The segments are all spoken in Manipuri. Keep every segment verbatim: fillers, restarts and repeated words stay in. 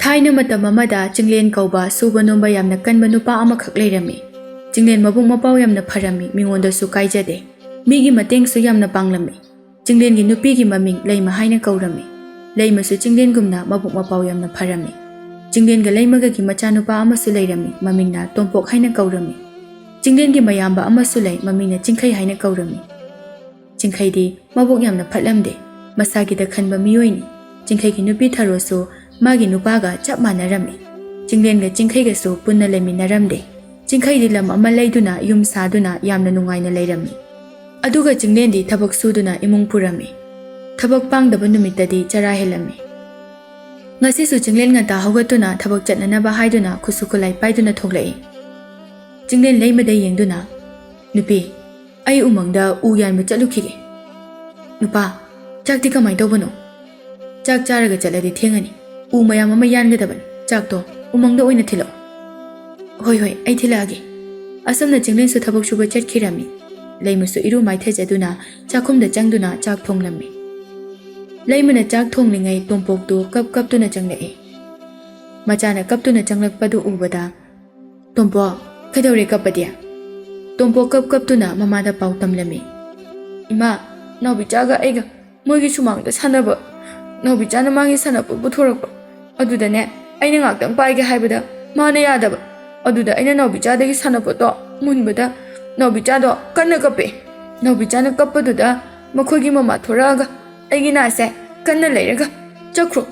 ꯊꯥꯏꯅ ꯃꯇꯝ ꯑꯃꯗ ꯆꯤꯡꯂꯦꯟ ꯀꯧꯕ ꯁꯨꯕ ꯅꯣꯝꯕ ꯌꯥꯝꯅ ꯀꯟꯕ ꯅꯨꯄꯥ ꯑꯃꯈꯛ ꯂꯩꯔꯝꯃꯤ꯫ ꯆꯤꯡꯂꯦꯟ ꯃꯕꯨꯛ ꯃꯄꯥꯎ ꯌꯥꯝꯅ ꯐꯔꯝꯃꯤ, ꯃꯤꯉꯣꯟꯗꯁꯨ ꯀꯥꯏꯖꯗꯦ꯫ ꯃꯤꯒꯤ ꯃꯇꯦꯡꯁꯨ ꯌꯥꯝꯅ ꯄꯥꯡꯂꯝꯃꯤ꯫ ꯆꯤꯡꯂꯦꯟꯒꯤ ꯅꯨꯄꯤꯒꯤ ꯃꯃꯤꯡ ꯂꯩꯃ ꯍꯥꯏꯅ ꯀꯧꯔꯝꯃꯤ꯫ ꯂꯩꯃꯁꯨ ꯆꯤꯡꯂꯦꯟꯒꯨꯝꯅ ꯃꯕꯨꯛ ꯃꯄꯥꯎ ꯌꯥꯝꯅ ꯐꯔꯝꯃꯤ꯫ ꯆꯤꯡꯂꯦꯟꯒ ꯂꯩꯃꯒꯒꯤ ꯃꯆꯥꯅꯨꯄꯥ ꯑꯃꯁꯨ ꯂꯩꯔꯝꯃꯤ, ꯃꯃꯤꯡꯅ ꯇꯣꯝꯄꯣꯛ ꯍꯥꯏꯅ ꯀꯧꯔꯝꯃꯤ꯫ ꯆꯤꯡꯂꯦꯟꯒꯤ ꯃꯌꯥꯝꯕ ꯑꯃꯁꯨ ꯂꯩ, ꯃꯃꯤꯡꯅ ꯆꯤꯡꯈꯩ ꯍꯥꯏꯅ ꯀꯧꯔꯝꯃꯤ꯫ ꯆꯤꯡꯈꯩꯗꯤ ꯃꯕꯨꯛ ꯌꯥꯝꯅ ꯐꯠꯂꯝꯗꯦ, ꯃꯁꯥꯒꯤꯗ ꯈꯟꯕ ꯃꯤꯑꯣꯏꯅꯤ꯫ ꯆꯤꯡꯈꯩꯒꯤ ꯅꯨꯄꯤ ꯊꯔꯣꯁꯨ ꯃꯥꯒꯤ ꯅꯨꯄꯥꯒ ꯆꯞ ꯃꯥꯟꯅꯔꯝꯃꯤ꯫ ꯆꯤꯡꯂꯦꯟꯒ ꯆꯤꯡꯈꯩꯒꯁꯨ ꯄꯨꯟꯅ ꯂꯩꯃꯤꯟꯅꯔꯝꯗꯦ꯫ ꯆꯤꯡꯈꯩꯗꯤ ꯂꯝ ꯑꯃ ꯂꯩꯗꯨꯅ ꯌꯨꯝ ꯁꯥꯗꯨꯅ ꯌꯥꯝꯅ ꯅꯨꯡꯉꯥꯏꯅ ꯂꯩꯔꯝꯃꯤ꯫ ꯑꯗꯨꯒ ꯆꯤꯡꯂꯦꯟꯗꯤ ꯊꯕꯛ ꯁꯨꯗꯨꯅ ꯏꯃꯨꯡ ꯄꯨꯔꯝꯃꯤ꯫ ꯊꯕꯛ ꯄꯥꯡꯗꯕ ꯅꯨꯃꯤꯠꯇꯗꯤ ꯆꯔꯥ ꯍꯦꯜꯂꯝꯃꯤ꯫ ꯉꯁꯤꯁꯨ ꯆꯤꯡꯂꯦꯟ ꯉꯟꯇꯥ ꯍꯧꯒꯠꯇꯨꯅ ꯊꯕꯛ ꯆꯠꯅꯅꯕ ꯍꯥꯏꯗꯨꯅ ꯈꯨꯠꯁꯨ ꯈꯨꯠꯂꯥꯏ ꯄꯥꯏꯗꯨꯅ ꯊꯣꯛꯂꯛꯏ꯫ ꯆꯤꯡꯂꯦꯟ ꯂꯩꯃꯗ ꯌꯦꯡꯗꯨꯅ, "ꯅꯨꯄꯤ, ꯑꯩ ꯎꯃꯪꯗ ꯎ ꯌꯥꯟꯕ ꯆꯠꯂꯨꯈꯤꯒꯦ꯫" "ꯅꯨꯄꯥ, ꯆꯥꯛꯇꯤ ꯀꯃꯥꯏ ꯇꯧꯕꯅꯣ?" "ꯆꯥꯛ ꯆꯥꯔꯒ ꯆꯠꯂꯗꯤ ꯊꯦꯡꯉꯅꯤ꯫ ꯎ ꯃꯌꯥꯝ ꯑꯃ ꯌꯥꯟꯒꯗꯕꯅꯤ꯫ ꯆꯥꯛꯇꯣ ꯎꯃꯪꯗ ꯑꯣꯏꯅ ꯊꯤꯜꯂꯛꯑꯣ꯫" "ꯍꯣꯏ, ꯍꯣꯏ, ꯑꯩ ꯊꯤꯜꯂꯛꯑꯒꯦ꯫" ꯑꯁꯨꯝꯅ ꯆꯤꯡꯂꯦꯟꯁꯨ ꯊꯕꯛ ꯁꯨꯕ ꯆꯠꯈꯤꯔꯝꯃꯤ꯫ ꯂꯩꯃꯁꯨ ꯏꯔꯨ ꯃꯥꯏꯊꯖꯗꯨꯅ ꯆꯥꯛꯈꯨꯝꯗ ꯆꯪꯗꯨꯅ ꯆꯥꯛ ꯊꯣꯡꯂꯝꯃꯤ꯫ ꯂꯩꯃꯅ ꯆꯥꯛ ꯊꯣꯡꯂꯤꯉꯩ ꯇꯣꯝꯄꯣꯛꯇꯨ ꯀꯞ ꯀꯞꯇꯨꯅ ꯆꯪꯂꯛꯏ꯫ ꯃꯆꯥꯅ ꯀꯞꯇꯨꯅ ꯆꯪꯂꯛꯄꯗꯨ ꯎꯕꯗ, "ꯇꯣꯝꯄꯣꯛ, ꯀꯩꯗꯧꯔꯦ ꯀꯞꯄꯗꯤ?" ꯇꯣꯝꯄꯣꯛ ꯀꯞ ꯀꯞꯇꯨꯅ ꯃꯃꯥꯗ ꯄꯥꯎ ꯇꯝꯂꯝꯃꯤ꯫ "ꯏꯃꯥ, ꯅꯥꯎꯕꯤꯆꯥꯒ ꯑꯩꯒ ꯃꯣꯏꯒꯤ ꯁꯨꯃꯥꯡꯗ ꯁꯥꯟꯅꯕ, ꯅꯥꯎꯕꯤꯆꯥꯅ ꯃꯥꯒꯤ ꯁꯥꯟꯅꯄꯣꯠ ꯄꯨꯊꯣꯔꯛꯄ, ꯑꯗꯨꯗꯅꯦ ꯑꯩꯅ ꯉꯥꯛꯇꯪ ꯄꯥꯏꯒꯦ ꯍꯥꯏꯕꯗ ꯃꯥꯅ ꯌꯥꯗꯕ꯫ ꯑꯗꯨꯗ ꯑꯩꯅ ꯅꯥꯎꯕꯤꯆꯥꯗꯒꯤ ꯁꯥꯟꯅꯄꯣꯠꯇꯣ ꯃꯨꯟꯕꯗ ꯅꯥꯎꯕꯤꯆꯥꯗꯣ ꯀꯟꯅ ꯀꯞꯄꯦ꯫ ꯅꯥꯎꯕꯤꯆꯥꯅ ꯀꯞꯄꯗꯨꯗ ꯃꯈꯣꯏꯒꯤ ꯃꯃꯥ ꯊꯣꯔꯛꯑꯒ ꯑꯩꯒꯤ ꯅꯥꯁꯦ ꯀꯟꯅ ꯂꯩꯔꯒ ꯆꯠꯈ꯭ꯔꯣ꯫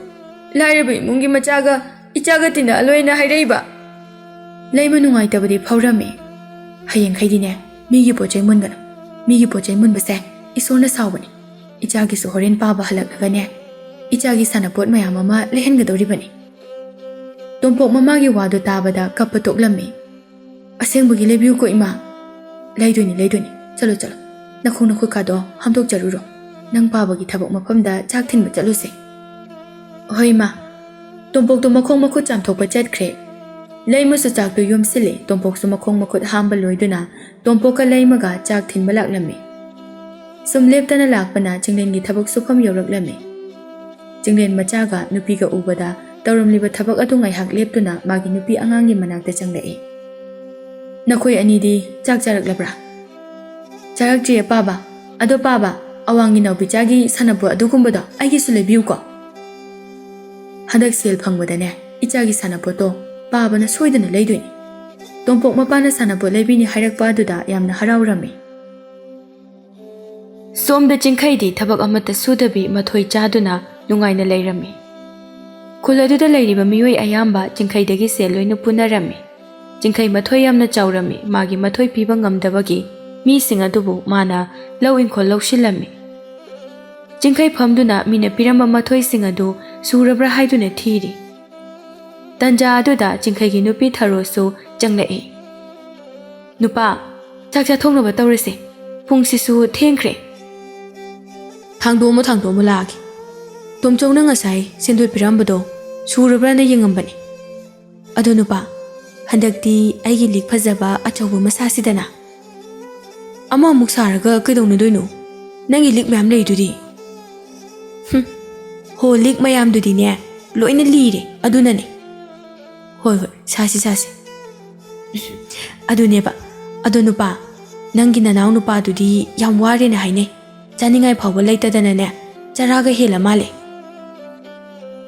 ꯂꯥꯏꯔꯕ ꯏꯃꯨꯡꯒꯤ ꯃꯆꯥꯒ ꯏꯆꯥꯒ ꯇꯤꯟꯅꯍꯜꯂꯣꯏꯅ ꯍꯥꯏꯔꯛꯏꯕ꯫" ꯂꯩꯃ ꯅꯨꯡꯉꯥꯏꯇꯕꯗꯤ ꯐꯥꯎꯔꯝꯃꯤ꯫ "ꯍꯌꯦꯡꯈꯩꯗꯤꯅꯦ ꯃꯤꯒꯤ ꯄꯣꯠ ꯆꯩ ꯃꯨꯟꯒꯅꯨ꯫ ꯃꯤꯒꯤ ꯄꯣꯠ ꯆꯩ ꯃꯨꯟꯕꯁꯦ ꯏꯁꯣꯔꯅ ꯁꯥꯎꯕꯅꯤ꯫ ꯏꯆꯥꯒꯤꯁꯨ ꯍꯣꯔꯦꯟ ꯄꯥꯕ ꯍꯜꯂꯛꯂꯒꯅꯦ ꯏꯆꯥꯒꯤ ꯁꯥꯟꯅꯄꯣꯠ ꯃꯌꯥꯝ ꯑꯃ ꯂꯩꯍꯟꯒꯗꯧꯔꯤꯕꯅꯤ꯫" ꯇꯣꯝꯄꯣꯛ ꯃꯃꯥꯒꯤ ꯋꯥꯗꯨ ꯇꯥꯕꯗ ꯀꯞꯄ ꯇꯣꯛꯂꯝꯃꯤ꯫ "ꯑꯁꯦꯡꯕꯒꯤ ꯂꯩꯕꯤꯌꯨꯀꯣ ꯏꯃꯥ꯫" "ꯂꯩꯗꯣꯏꯅꯤ, ꯂꯩꯗꯣꯏꯅꯤ꯫ ꯆꯠꯂꯣ, ꯆꯠꯂꯣ꯫ ꯅꯈꯣꯡ ꯅꯈꯨꯠꯀꯥꯗꯣ ꯍꯥꯝꯗꯣꯛꯆꯔꯨꯔꯣ꯫ ꯅꯪ ꯄꯥꯕꯒꯤ ꯊꯕꯛ ꯃꯐꯝꯗ ꯆꯥꯛ ꯊꯤꯟꯕ ꯆꯠꯂꯨꯁꯦ꯫" "ꯍꯣꯏ ꯏꯃꯥ꯫" ꯇꯣꯝꯄꯣꯛꯇꯣ ꯃꯈꯣꯡ ꯃꯈꯨꯠ ꯆꯥꯝꯊꯣꯛꯄ ꯆꯠꯈ꯭ꯔꯦ꯫ ꯂꯩꯃꯁꯨ ꯆꯥꯛꯇꯨ ꯌꯣꯝꯁꯤꯜꯂꯦ꯫ ꯇꯣꯝꯄꯣꯛꯁꯨ ꯃꯈꯣꯡ ꯃꯈꯨꯠ ꯍꯥꯝꯕ ꯂꯣꯏꯗꯨꯅ ꯇꯣꯝꯄꯣꯛꯀ ꯂꯩꯃꯒ ꯆꯥꯛ ꯊꯤꯟꯕ ꯂꯥꯛꯂꯝꯃꯤ꯫ ꯁꯨꯝ ꯂꯦꯞꯇꯅ ꯂꯥꯛꯄꯅ ꯆꯤꯡꯂꯦꯟꯒꯤ ꯊꯕꯛ ꯁꯨꯐꯝ ꯌꯧꯔꯛꯂꯝꯃꯤ꯫ ꯆꯤꯡꯂꯦꯟ ꯃꯆꯥꯒ ꯅꯨꯄꯤꯒ ꯎꯕꯗ ꯇꯧꯔꯝꯂꯤꯕ ꯊꯕꯛ ꯑꯗꯨ ꯉꯥꯏꯍꯥꯛ ꯂꯦꯞꯇꯨꯅ ꯃꯥꯒꯤ ꯅꯨꯄꯤ ꯑꯉꯥꯡꯒꯤ ꯃꯅꯥꯛꯇ ꯆꯪꯂꯛꯏ꯫ "ꯅꯈꯣꯏ ꯑꯅꯤꯗꯤ ꯆꯥꯛ ꯆꯥꯔꯛꯂꯕ꯭ꯔꯥ?" "ꯆꯥꯔꯛꯇ꯭ꯔꯤꯌꯦ ꯄꯥꯕ꯫ ꯑꯗꯣ ꯄꯥꯕ, ꯑꯋꯥꯡꯒꯤ ꯅꯥꯎꯄꯤꯆꯥꯒꯤ ꯁꯥꯟꯅꯄꯣꯠ ꯑꯗꯨꯒꯨꯝꯕꯗꯣ ꯑꯩꯒꯤꯁꯨ ꯂꯩꯕꯤꯌꯨꯀꯣ꯫ ꯍꯟꯗꯛ ꯁꯦꯜ ꯐꯪꯕꯗꯅꯦ, ꯏꯆꯥꯒꯤ ꯁꯥꯟꯅꯄꯣꯠꯇꯣ ꯄꯥꯕꯅ ꯁꯣꯏꯗꯅ ꯂꯩꯗꯣꯏꯅꯤ꯫ ꯇꯣꯝꯄꯣꯛ ꯃꯄꯥꯅ ꯁꯥꯟꯅꯄꯣꯠ ꯂꯩꯕꯤꯅꯤ ꯍꯥꯏꯔꯛꯄ ꯑꯗꯨꯗ ꯌꯥꯝꯅ ꯍꯔꯥꯎꯔꯝꯃꯤ"꯫ ꯁꯣꯝꯗ ꯆꯤꯡꯈꯩꯗꯤ ꯊꯕꯛ ꯑꯃꯠꯇ ꯁꯨꯗꯕꯤ ꯃꯊꯣꯏ ꯆꯥꯗꯨꯅ ꯅꯨꯡꯉꯥꯏꯅ ꯂꯩꯔꯝꯃꯤ꯫ ꯈꯨꯜ ꯑꯗꯨꯗ ꯂꯩꯔꯤꯕ ꯃꯤꯑꯣꯏ ꯑꯌꯥꯝꯕ ꯆꯤꯡꯈꯩꯗꯒꯤ ꯁꯦꯜ ꯂꯣꯏꯅ ꯄꯨꯅꯔꯝꯃꯤ꯫ ꯆꯤꯡꯈꯩ ꯃꯊꯣꯏ ꯌꯥꯝꯅ ꯆꯥꯎꯔꯝꯃꯤ꯫ ꯃꯥꯒꯤ ꯃꯊꯣꯏ ꯄꯤꯕ ꯉꯝꯗꯕꯒꯤ ꯃꯤꯁꯤꯡ ꯑꯗꯨꯕꯨ ꯃꯥꯅ ꯂꯧ ꯏꯪꯈꯣꯜ ꯂꯧꯁꯤꯜꯂꯝꯃꯤ꯫ ꯆꯤꯡꯈꯩ ꯐꯝꯗꯨꯅ ꯃꯤꯅ ꯄꯤꯔꯝꯕ ꯃꯊꯣꯏꯁꯤꯡ ꯑꯗꯨ ꯁꯨꯔꯕ꯭ꯔꯥ ꯍꯥꯏꯗꯨꯅ ꯊꯤꯔꯤ꯫ ꯇꯟꯖꯥ ꯑꯗꯨꯗ ꯆꯤꯡꯈꯩꯒꯤ ꯅꯨꯄꯤ ꯊꯔꯣꯁꯨ ꯆꯪꯂꯛꯏ꯫ "ꯅꯨꯄꯥ, ꯆꯥꯛ ꯆꯥꯊꯣꯛꯅꯕ ꯇꯧꯔꯁꯦ꯫ ꯄꯨꯡꯁꯤꯁꯨ ꯊꯦꯡꯈ꯭ꯔꯦ"꯫ "ꯊꯥꯡꯗꯣꯛꯑꯝꯃꯣ, ꯊꯥꯡꯗꯣꯛꯑꯝꯃꯣ, ꯂꯥꯛꯑꯒꯦ꯫ ꯇꯣꯝꯆꯧꯅ ꯉꯁꯥꯏ ꯁꯦꯟꯗꯣꯏ ꯄꯤꯔꯝꯕꯗꯣ ꯁꯨꯔꯕ꯭ꯔꯥꯅ ꯌꯦꯡꯉꯝꯕꯅꯦ꯫ ꯑꯗꯣ ꯅꯨꯄꯥ, ꯍꯟꯗꯛꯇꯤ ꯑꯩꯒꯤ ꯂꯤꯛ ꯐꯖꯕ ꯑꯆꯧꯕ ꯑꯃ ꯁꯥꯁꯤꯗꯅ"꯫ "ꯑꯃꯃꯨꯛ ꯁꯥꯔꯒ ꯀꯩꯗꯧꯅꯗꯣꯏꯅꯣ? ꯅꯪꯒꯤ ꯂꯤꯛ ꯃꯌꯥꯝ ꯂꯩꯗꯨꯗꯤ"꯫ "ꯍꯨꯝ, ꯍꯣ, ꯂꯤꯛ ꯃꯌꯥꯝꯗꯨꯗꯤꯅꯦ, ꯂꯣꯏꯅ ꯂꯤꯔꯦ, ꯑꯗꯨꯅꯅꯦ"꯫ "ꯍꯣꯏ, ꯍꯣꯏ, ꯁꯥꯁꯤ, ꯁꯥꯁꯤ꯫ ꯑꯗꯨꯅꯦꯕ, ꯑꯗꯣ ꯅꯨꯄꯥ, ꯅꯪꯒꯤ ꯅꯅꯥꯎ ꯅꯨꯄꯥꯗꯨꯗꯤ ꯌꯥꯝ ꯋꯥꯔꯦꯅ ꯍꯥꯏꯅꯩ꯫ ꯆꯥꯅꯤꯡꯉꯥꯏ ꯐꯥꯎꯕ ꯂꯩꯇꯗꯅꯅꯦ, ꯆꯔꯥꯒ ꯍꯦꯜꯂ ꯃꯥꯜꯂꯦ"꯫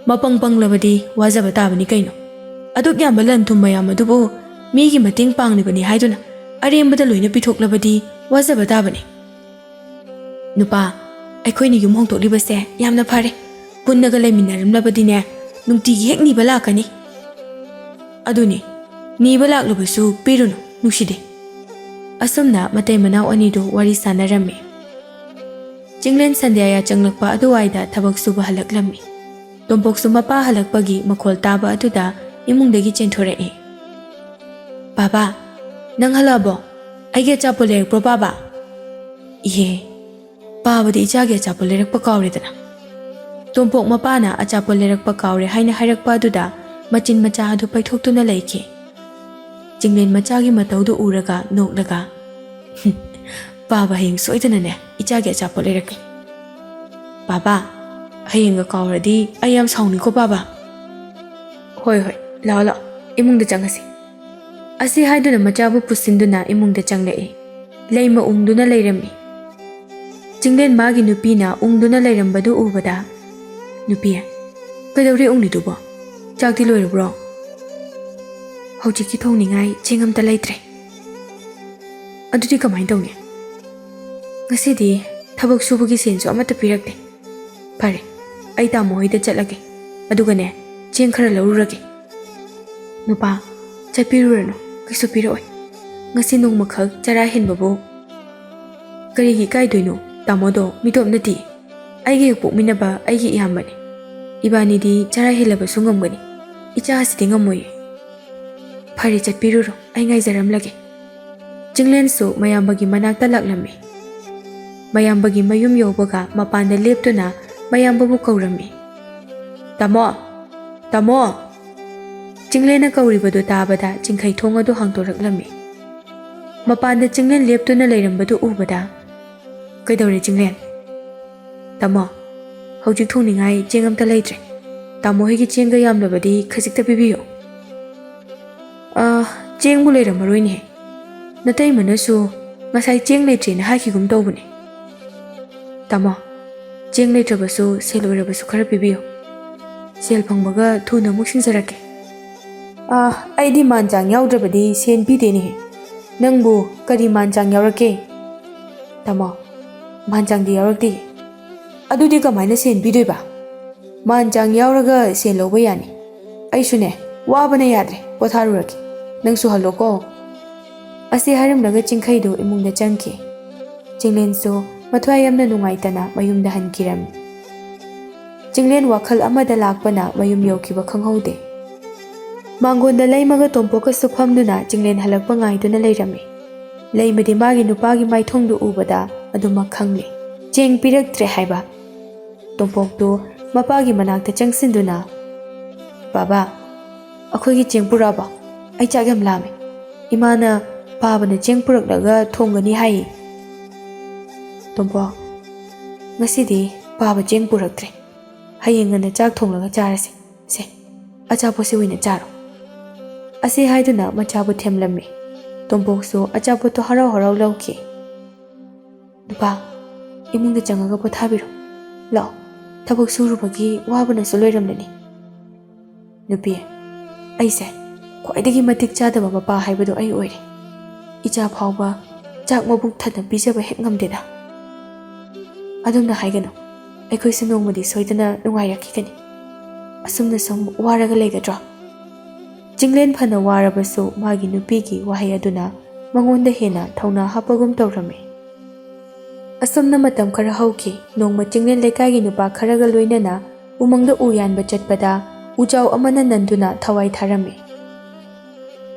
"ꯃꯄꯪ ꯄꯪꯂꯕꯗꯤ ꯋꯥꯖꯕ ꯇꯥꯕꯅꯤ ꯀꯩꯅꯣ꯫ ꯑꯗꯨꯛ ꯌꯥꯝꯕ ꯂꯟ ꯊꯨꯝ ꯃꯌꯥꯝ ꯑꯗꯨꯕꯨ ꯃꯤꯒꯤ ꯃꯇꯦꯡ ꯄꯥꯡꯂꯤꯕꯅꯤ ꯍꯥꯏꯗꯨꯅ ꯑꯔꯦꯝꯕꯗ ꯂꯣꯏꯅ ꯄꯤꯊꯣꯛꯂꯕꯗꯤ ꯋꯥꯖꯕ ꯇꯥꯕꯅꯤ"꯫ "ꯅꯨꯄꯥ, ꯑꯩꯈꯣꯏꯅ ꯌꯨꯝ ꯍꯣꯡꯗꯣꯛꯂꯤꯕꯁꯦ ꯌꯥꯝꯅ ꯐꯔꯦ꯫ ꯄꯨꯟꯅꯒ ꯂꯩꯃꯤꯟꯅꯔꯝꯂꯕꯗꯤꯅꯦ, ꯅꯨꯡꯇꯤꯒꯤ ꯍꯦꯛ ꯅꯤꯕ ꯂꯥꯛꯀꯅꯤ"꯫ "ꯑꯗꯨꯅꯤ, ꯅꯤꯕ ꯂꯥꯛꯂꯕꯁꯨ ꯄꯤꯔꯨꯅꯨ, ꯅꯨꯡꯁꯤꯗꯦ"꯫ ꯑꯁꯨꯝꯅ ꯃꯇꯩ ꯃꯅꯥꯎ ꯑꯅꯤꯗꯨ ꯋꯥꯔꯤ ꯁꯥꯟꯅꯔꯝꯃꯤ꯫ ꯆꯤꯡꯂꯦꯟ ꯁꯟꯙ꯭ꯌꯥ ꯌꯥꯆꯪꯂꯛꯄ ꯑꯗꯨꯋꯥꯏꯗ ꯊꯕꯛ ꯁꯨꯕ ꯍꯜꯂꯛꯂꯝꯃꯤ꯫ ꯇꯣꯝꯄꯣꯛꯁꯨ ꯃꯄꯥ ꯍꯜꯂꯛꯄꯒꯤ ꯃꯈꯣꯜ ꯇꯥꯕ ꯑꯗꯨꯗ ꯏꯃꯨꯡꯗꯒꯤ ꯆꯦꯟꯊꯣꯔꯛꯏ꯫ "ꯕꯥꯕꯥ, ꯅꯪ ꯍꯜꯂꯛꯑꯕꯣ? ꯑꯩꯒꯤ ꯑꯆꯥꯄꯣꯠ ꯂꯩꯔꯛꯄ꯭ꯔꯣ, ꯕꯥꯕꯥ?" "ꯏꯍꯦ, ꯄꯥꯕꯗꯤ ꯏꯆꯥꯒꯤ ꯑꯆꯥꯄꯣꯠ ꯂꯩꯔꯛꯄ ꯀꯥꯎꯔꯦꯗꯅ"꯫ ꯇꯣꯝꯄꯣꯛ ꯃꯄꯥꯅ ꯑꯆꯥꯄꯣꯠ ꯂꯩꯔꯛꯄ ꯀꯥꯎꯔꯦ ꯍꯥꯏꯅ ꯍꯥꯏꯔꯛꯄ ꯑꯗꯨꯗ ꯃꯆꯤꯟ ꯃꯆꯥ ꯑꯗꯨ ꯄꯩꯊꯣꯛꯇꯨꯅ ꯂꯩꯈꯤ꯫ ꯆꯤꯡꯂꯦꯟ ꯃꯆꯥꯒꯤ ꯃꯇꯧꯗꯨ ꯎꯔꯒ ꯅꯣꯛꯂꯒ, "ꯍꯨꯝ, ꯄꯥꯕ ꯍꯌꯦꯡ ꯁꯣꯏꯗꯅꯅꯦ ꯏꯆꯥꯒꯤ ꯑꯆꯥꯄꯣꯠ ꯂꯩꯔꯛꯀꯦ꯫ ꯄꯥꯕ, ꯍꯌꯦꯡꯒ ꯀꯥꯎꯔꯗꯤ ꯑꯩ ꯌꯥꯝ ꯁꯥꯎꯅꯤꯀꯣ ꯄꯥꯕ"꯫ "ꯍꯣꯏ, ꯍꯣꯏ, ꯂꯥꯛꯑꯣ, ꯂꯥꯛꯑꯣ, ꯏꯃꯨꯡꯗ ꯆꯪꯉꯁꯤ꯫" ꯑꯁꯤ ꯍꯥꯏꯗꯨꯅ ꯃꯆꯥꯕꯨ ꯄꯨꯁꯤꯟꯗꯨꯅ ꯏꯃꯨꯡꯗ ꯆꯪꯂꯛꯏ꯫ ꯂꯩꯃ ꯎꯪꯗꯨꯅ ꯂꯩꯔꯝꯃꯤ꯫ ꯆꯤꯡꯂꯦꯟ ꯃꯥꯒꯤ ꯅꯨꯄꯤꯅ ꯎꯪꯗꯨꯅ ꯂꯩꯔꯝꯕꯗꯨ ꯎꯕꯗ, "ꯅꯨꯄꯤ, ꯀꯩꯗꯧꯔꯦ ꯎꯪꯂꯤꯗꯨꯕꯣ? ꯆꯥꯛꯇꯤ ꯂꯣꯏꯔꯕ꯭ꯔꯣ?" "ꯍꯧꯖꯤꯛꯀꯤ ꯊꯣꯡꯅꯤꯡꯉꯥꯏ ꯆꯦꯡ ꯑꯝꯇ ꯂꯩꯇ꯭ꯔꯦ꯫" "ꯑꯗꯨꯗꯤ ꯀꯃꯥꯏꯅ ꯇꯧꯅꯤ?" "ꯉꯁꯤꯗꯤ ꯊꯕꯛ ꯁꯨꯕꯒꯤ ꯁꯦꯟꯁꯨ ꯑꯃꯠꯇ ꯄꯤꯔꯛꯇꯦ꯫ ꯐꯔꯦ, ꯑꯩ ꯇꯥꯃꯣ ꯍꯣꯏꯗ ꯆꯠꯂꯒꯦ, ꯑꯗꯨꯒꯅꯦ, ꯆꯦꯡ ꯈꯔ ꯂꯧꯔꯨꯔꯒꯦ꯫" "ꯅꯨꯄꯥ, ꯆꯠꯄꯤꯔꯨꯔꯅꯨ, ꯀꯩꯁꯨ ꯄꯤꯔꯛꯑꯣꯏ꯫ ꯉꯁꯤ ꯅꯣꯡꯃꯈꯛ ꯆꯔꯥ ꯍꯦꯟꯕꯕꯨ ꯀꯔꯤꯒꯤ ꯏꯀꯥꯏꯗꯣꯏꯅꯣ? ꯇꯥꯃꯣꯗꯣ ꯃꯤꯇꯣꯞ ꯅꯠꯇꯦ, ꯑꯩꯒ ꯍꯦꯛ ꯄꯣꯛꯃꯤꯟꯅꯕ ꯑꯩꯒꯤ ꯏꯌꯥꯝꯕꯅꯤ꯫ ꯏꯕꯥꯅꯤꯗꯤ ꯆꯔꯥ ꯍꯦꯜꯂꯕꯁꯨ ꯉꯝꯒꯅꯤ, ꯏꯆꯥꯁꯤꯗꯤ ꯉꯝꯃꯣꯏꯌꯦ꯫" "ꯐꯔꯦ, ꯆꯠꯄꯤꯔꯨꯔꯣ, ꯑꯩ ꯉꯥꯏꯖꯔꯝꯂꯒꯦ꯫" ꯆꯤꯡꯂꯦꯟꯁꯨ ꯃꯌꯥꯝꯕꯒꯤ ꯃꯅꯥꯛꯇ ꯂꯥꯛꯂꯝꯃꯤ꯫ ꯃꯌꯥꯝꯕꯒꯤ ꯃꯌꯨꯝ ꯌꯧꯕꯒ ꯃꯄꯥꯟꯗ ꯂꯦꯞꯇꯨꯅ ꯃꯌꯥꯝꯕꯕꯨ ꯀꯧꯔꯝꯃꯤ꯫ "ꯇꯥꯃꯣ! ꯇꯥꯃꯣ!" ꯆꯤꯡꯂꯦꯟꯅ ꯀꯧꯔꯤꯕꯗꯨ ꯇꯥꯕꯗ ꯆꯤꯡꯈꯩ ꯊꯣꯡ ꯑꯗꯨ ꯍꯥꯡꯗꯣꯔꯛꯂꯝꯃꯤ꯫ ꯃꯄꯥꯟꯗ ꯆꯤꯡꯂꯦꯟ ꯂꯦꯞꯇꯨꯅ ꯂꯩꯔꯝꯕꯗꯨ ꯎꯕꯗ, "ꯀꯩꯗꯧꯔꯦ ꯆꯤꯡꯂꯦꯟ?" "ꯇꯥꯃꯣ, ꯍꯧꯖꯤꯛ ꯊꯣꯡꯅꯤꯡꯉꯥꯏ ꯆꯦꯡ ꯑꯝꯇ ꯂꯩꯇ꯭ꯔꯦ꯫ ꯇꯥꯃꯣ ꯍꯣꯏꯒꯤ ꯆꯦꯡꯒ ꯌꯥꯝꯂꯕꯗꯤ ꯈꯖꯤꯛꯇ ꯄꯤꯕꯤꯌꯨ꯫" "ꯑ, ꯆꯦꯡꯕꯨ ꯂꯩꯔꯝꯃꯔꯣꯏꯅꯦ꯫ ꯅꯇꯩꯃꯅꯁꯨ ꯉꯁꯥꯏ ꯆꯦꯡ ꯂꯩꯇ꯭ꯔꯦꯅ ꯍꯥꯏꯈꯤꯒꯨꯝ ꯇꯧꯕꯅꯦ꯫" "ꯇꯥꯃꯣ, ꯆꯦꯡ ꯂꯩꯇ꯭ꯔꯕꯁꯨ ꯁꯦꯜ ꯑꯣꯏꯔꯕꯁꯨ ꯈꯔ ꯄꯤꯕꯤꯌꯨ꯫ ꯁꯦꯜ ꯐꯪꯕꯒ ꯊꯨꯅ ꯑꯃꯨꯛ ꯁꯤꯡꯖꯔꯛꯀꯦ꯫" "ꯑ, ꯑꯩꯗꯤ ꯃꯥꯟ ꯆꯥꯡ ꯌꯥꯎꯗ꯭ꯔꯕꯗꯤ ꯁꯦꯟ ꯄꯤꯗꯦꯅꯦꯍꯦ꯫ ꯅꯪꯕꯨ ꯀꯔꯤ ꯃꯥꯟ ꯆꯥꯡ ꯌꯥꯎꯔꯛꯀꯦ?" "ꯇꯥꯃꯣ, ꯃꯥꯟ ꯆꯥꯡꯗꯤ ꯌꯥꯎꯔꯛꯇꯦ꯫" "ꯑꯗꯨꯗꯤ ꯀꯃꯥꯏꯅ ꯁꯦꯟ ꯄꯤꯗꯣꯏꯕ? ꯃꯥꯟ ꯆꯥꯡ ꯌꯥꯎꯔꯒ ꯁꯦꯟ ꯂꯧꯕ ꯌꯥꯅꯤ꯫ ꯑꯩꯁꯨꯅꯦ, ꯋꯥꯕꯅ ꯌꯥꯗ꯭ꯔꯦ, ꯄꯣꯊꯥꯔꯨꯔꯒꯦ꯫ ꯅꯪꯁꯨ ꯍꯜꯂꯣꯀꯣ꯫" ꯑꯁꯤ ꯍꯥꯏꯔꯝꯂꯒ ꯆꯤꯡꯈꯩꯗꯨ ꯏꯃꯨꯡꯗ ꯆꯪꯈꯤ꯫ ꯆꯤꯡꯂꯦꯟꯁꯨ ꯃꯊ꯭ꯋꯥꯏ ꯌꯥꯝꯅ ꯅꯨꯡꯉꯥꯏꯇꯅ ꯃꯌꯨꯝꯗ ꯍꯟꯈꯤꯔꯝꯃꯤ꯫ ꯆꯤꯡꯂꯦꯟ ꯋꯥꯈꯜ ꯑꯃꯗ ꯂꯥꯛꯄꯅ ꯃꯌꯨꯝ ꯌꯧꯈꯤꯕ ꯈꯪꯍꯧꯗꯦ꯫ ꯃꯥꯡꯒꯣꯟꯗ ꯂꯩꯃꯒ ꯇꯣꯝꯄꯣꯛꯀꯁꯨ ꯐꯝꯗꯨꯅ ꯆꯤꯡꯂꯦꯟ ꯍꯜꯂꯛꯄ ꯉꯥꯏꯗꯨꯅ ꯂꯩꯔꯝꯃꯤ꯫ ꯂꯩꯃꯗꯤ ꯃꯥꯒꯤ ꯅꯨꯄꯥꯒꯤ ꯃꯥꯏꯊꯣꯡꯗꯨ ꯎꯕꯗ ꯑꯗꯨꯃꯛ ꯈꯪꯂꯦ꯫ ꯆꯦꯡ ꯄꯤꯔꯛꯇ꯭ꯔꯦ ꯍꯥꯏꯕ꯫ ꯇꯣꯝꯄꯣꯛꯇꯨ ꯃꯄꯥꯒꯤ ꯃꯅꯥꯛꯇ ꯆꯪꯁꯤꯟꯗꯨꯅ, "ꯕꯥꯕꯥ, ꯑꯩꯈꯣꯏꯒꯤ ꯆꯦꯡ ꯄꯨꯔꯛꯑꯕꯣ? ꯑꯩ ꯆꯥꯛ ꯌꯥꯝ ꯂꯥꯝꯃꯦ꯫ ꯏꯃꯥꯅ ꯄꯥꯕꯅ ꯆꯦꯡ ꯄꯨꯔꯛꯂꯒ ꯊꯣꯡꯒꯅꯤ ꯍꯥꯏꯌꯦ꯫" "ꯇꯣꯝꯄꯣꯛ, ꯉꯁꯤꯗꯤ ꯄꯥꯕ ꯆꯦꯡ ꯄꯨꯔꯛꯇ꯭ꯔꯦ꯫ ꯍꯌꯦꯡ ꯉꯟꯅ ꯆꯥꯛ ꯊꯣꯡꯂꯒ ꯆꯥꯔꯁꯤ꯫ ꯁꯦ, ꯑꯆꯥꯄꯣꯠꯁꯦ ꯑꯣꯏꯅ ꯆꯥꯔꯣ꯫ ꯑꯁꯤ ꯍꯥꯏꯗꯨꯅ ꯃꯆꯥꯕꯨ ꯊꯦꯝꯂꯝꯃꯤ꯫ ꯇꯣꯝꯄꯣꯛꯁꯨ ꯑꯆꯥꯄꯣꯠꯇꯣ ꯍꯔꯥꯎ ꯍꯔꯥꯎ ꯂꯧꯈꯤ꯫ "ꯅꯨꯄꯥ, ꯏꯃꯨꯡꯗ ꯆꯪꯉꯒ ꯄꯣꯊꯥꯕꯤꯔꯣ꯫ ꯂꯥꯛꯑꯣ, ꯊꯕꯛ ꯁꯨꯔꯨꯕꯒꯤ ꯋꯥꯕꯅꯁꯨ ꯂꯣꯏꯔꯝꯂꯅꯤ꯫" "ꯅꯨꯄꯤ, ꯑꯩꯁꯦ ꯈ꯭ꯋꯥꯏꯗꯒꯤ ꯃꯇꯤꯛ ꯆꯥꯗꯕ ꯃꯄꯥ ꯍꯥꯏꯕꯗꯨ ꯑꯩ ꯑꯣꯏꯔꯦ꯫ ꯏꯆꯥ ꯐꯥꯎꯕ ꯆꯥꯛ ꯃꯕꯨꯛ ꯊꯟꯅ ꯄꯤꯖꯕ ꯍꯦꯛ ꯉꯝꯗꯦꯗ꯫" "ꯑꯗꯨꯝꯅ ꯍꯥꯏꯒꯅꯨ, ꯑꯩꯈꯣꯏꯁꯨ ꯅꯣꯡꯃꯗꯤ ꯁꯣꯏꯗꯅ ꯅꯨꯡꯉꯥꯏꯔꯛꯈꯤꯒꯅꯤ꯫ ꯑꯁꯨꯝꯅ ꯁꯨꯝ ꯋꯥꯔꯒ ꯂꯩꯒꯗ꯭ꯔꯣ?" ꯆꯤꯡꯂꯦꯟ ꯐꯅ ꯋꯥꯔꯕꯁꯨ ꯃꯥꯒꯤ ꯅꯨꯄꯤꯒꯤ ꯋꯥꯍꯩ ꯑꯗꯨꯅ ꯃꯉꯣꯟꯗ ꯍꯦꯟꯅ ꯊꯧꯅꯥ ꯍꯥꯞꯄꯒꯨꯝ ꯇꯧꯔꯝꯃꯤ꯫ ꯑꯁꯨꯝꯅ ꯃꯇꯝ ꯈꯔ ꯍꯧꯈꯤ꯫ ꯅꯣꯡꯃ ꯆꯤꯡꯂꯦꯟ ꯂꯩꯀꯥꯏꯒꯤ ꯅꯨꯄꯥ ꯈꯔꯒ ꯂꯣꯏꯅꯅ ꯎꯃꯪꯗ ꯎ ꯌꯥꯟꯕ ꯆꯠꯄꯗ ꯎꯖꯥꯎ ꯑꯃꯅ ꯅꯟꯗꯨꯅ ꯊꯋꯥꯏ ꯊꯥꯔꯝꯃꯤ꯫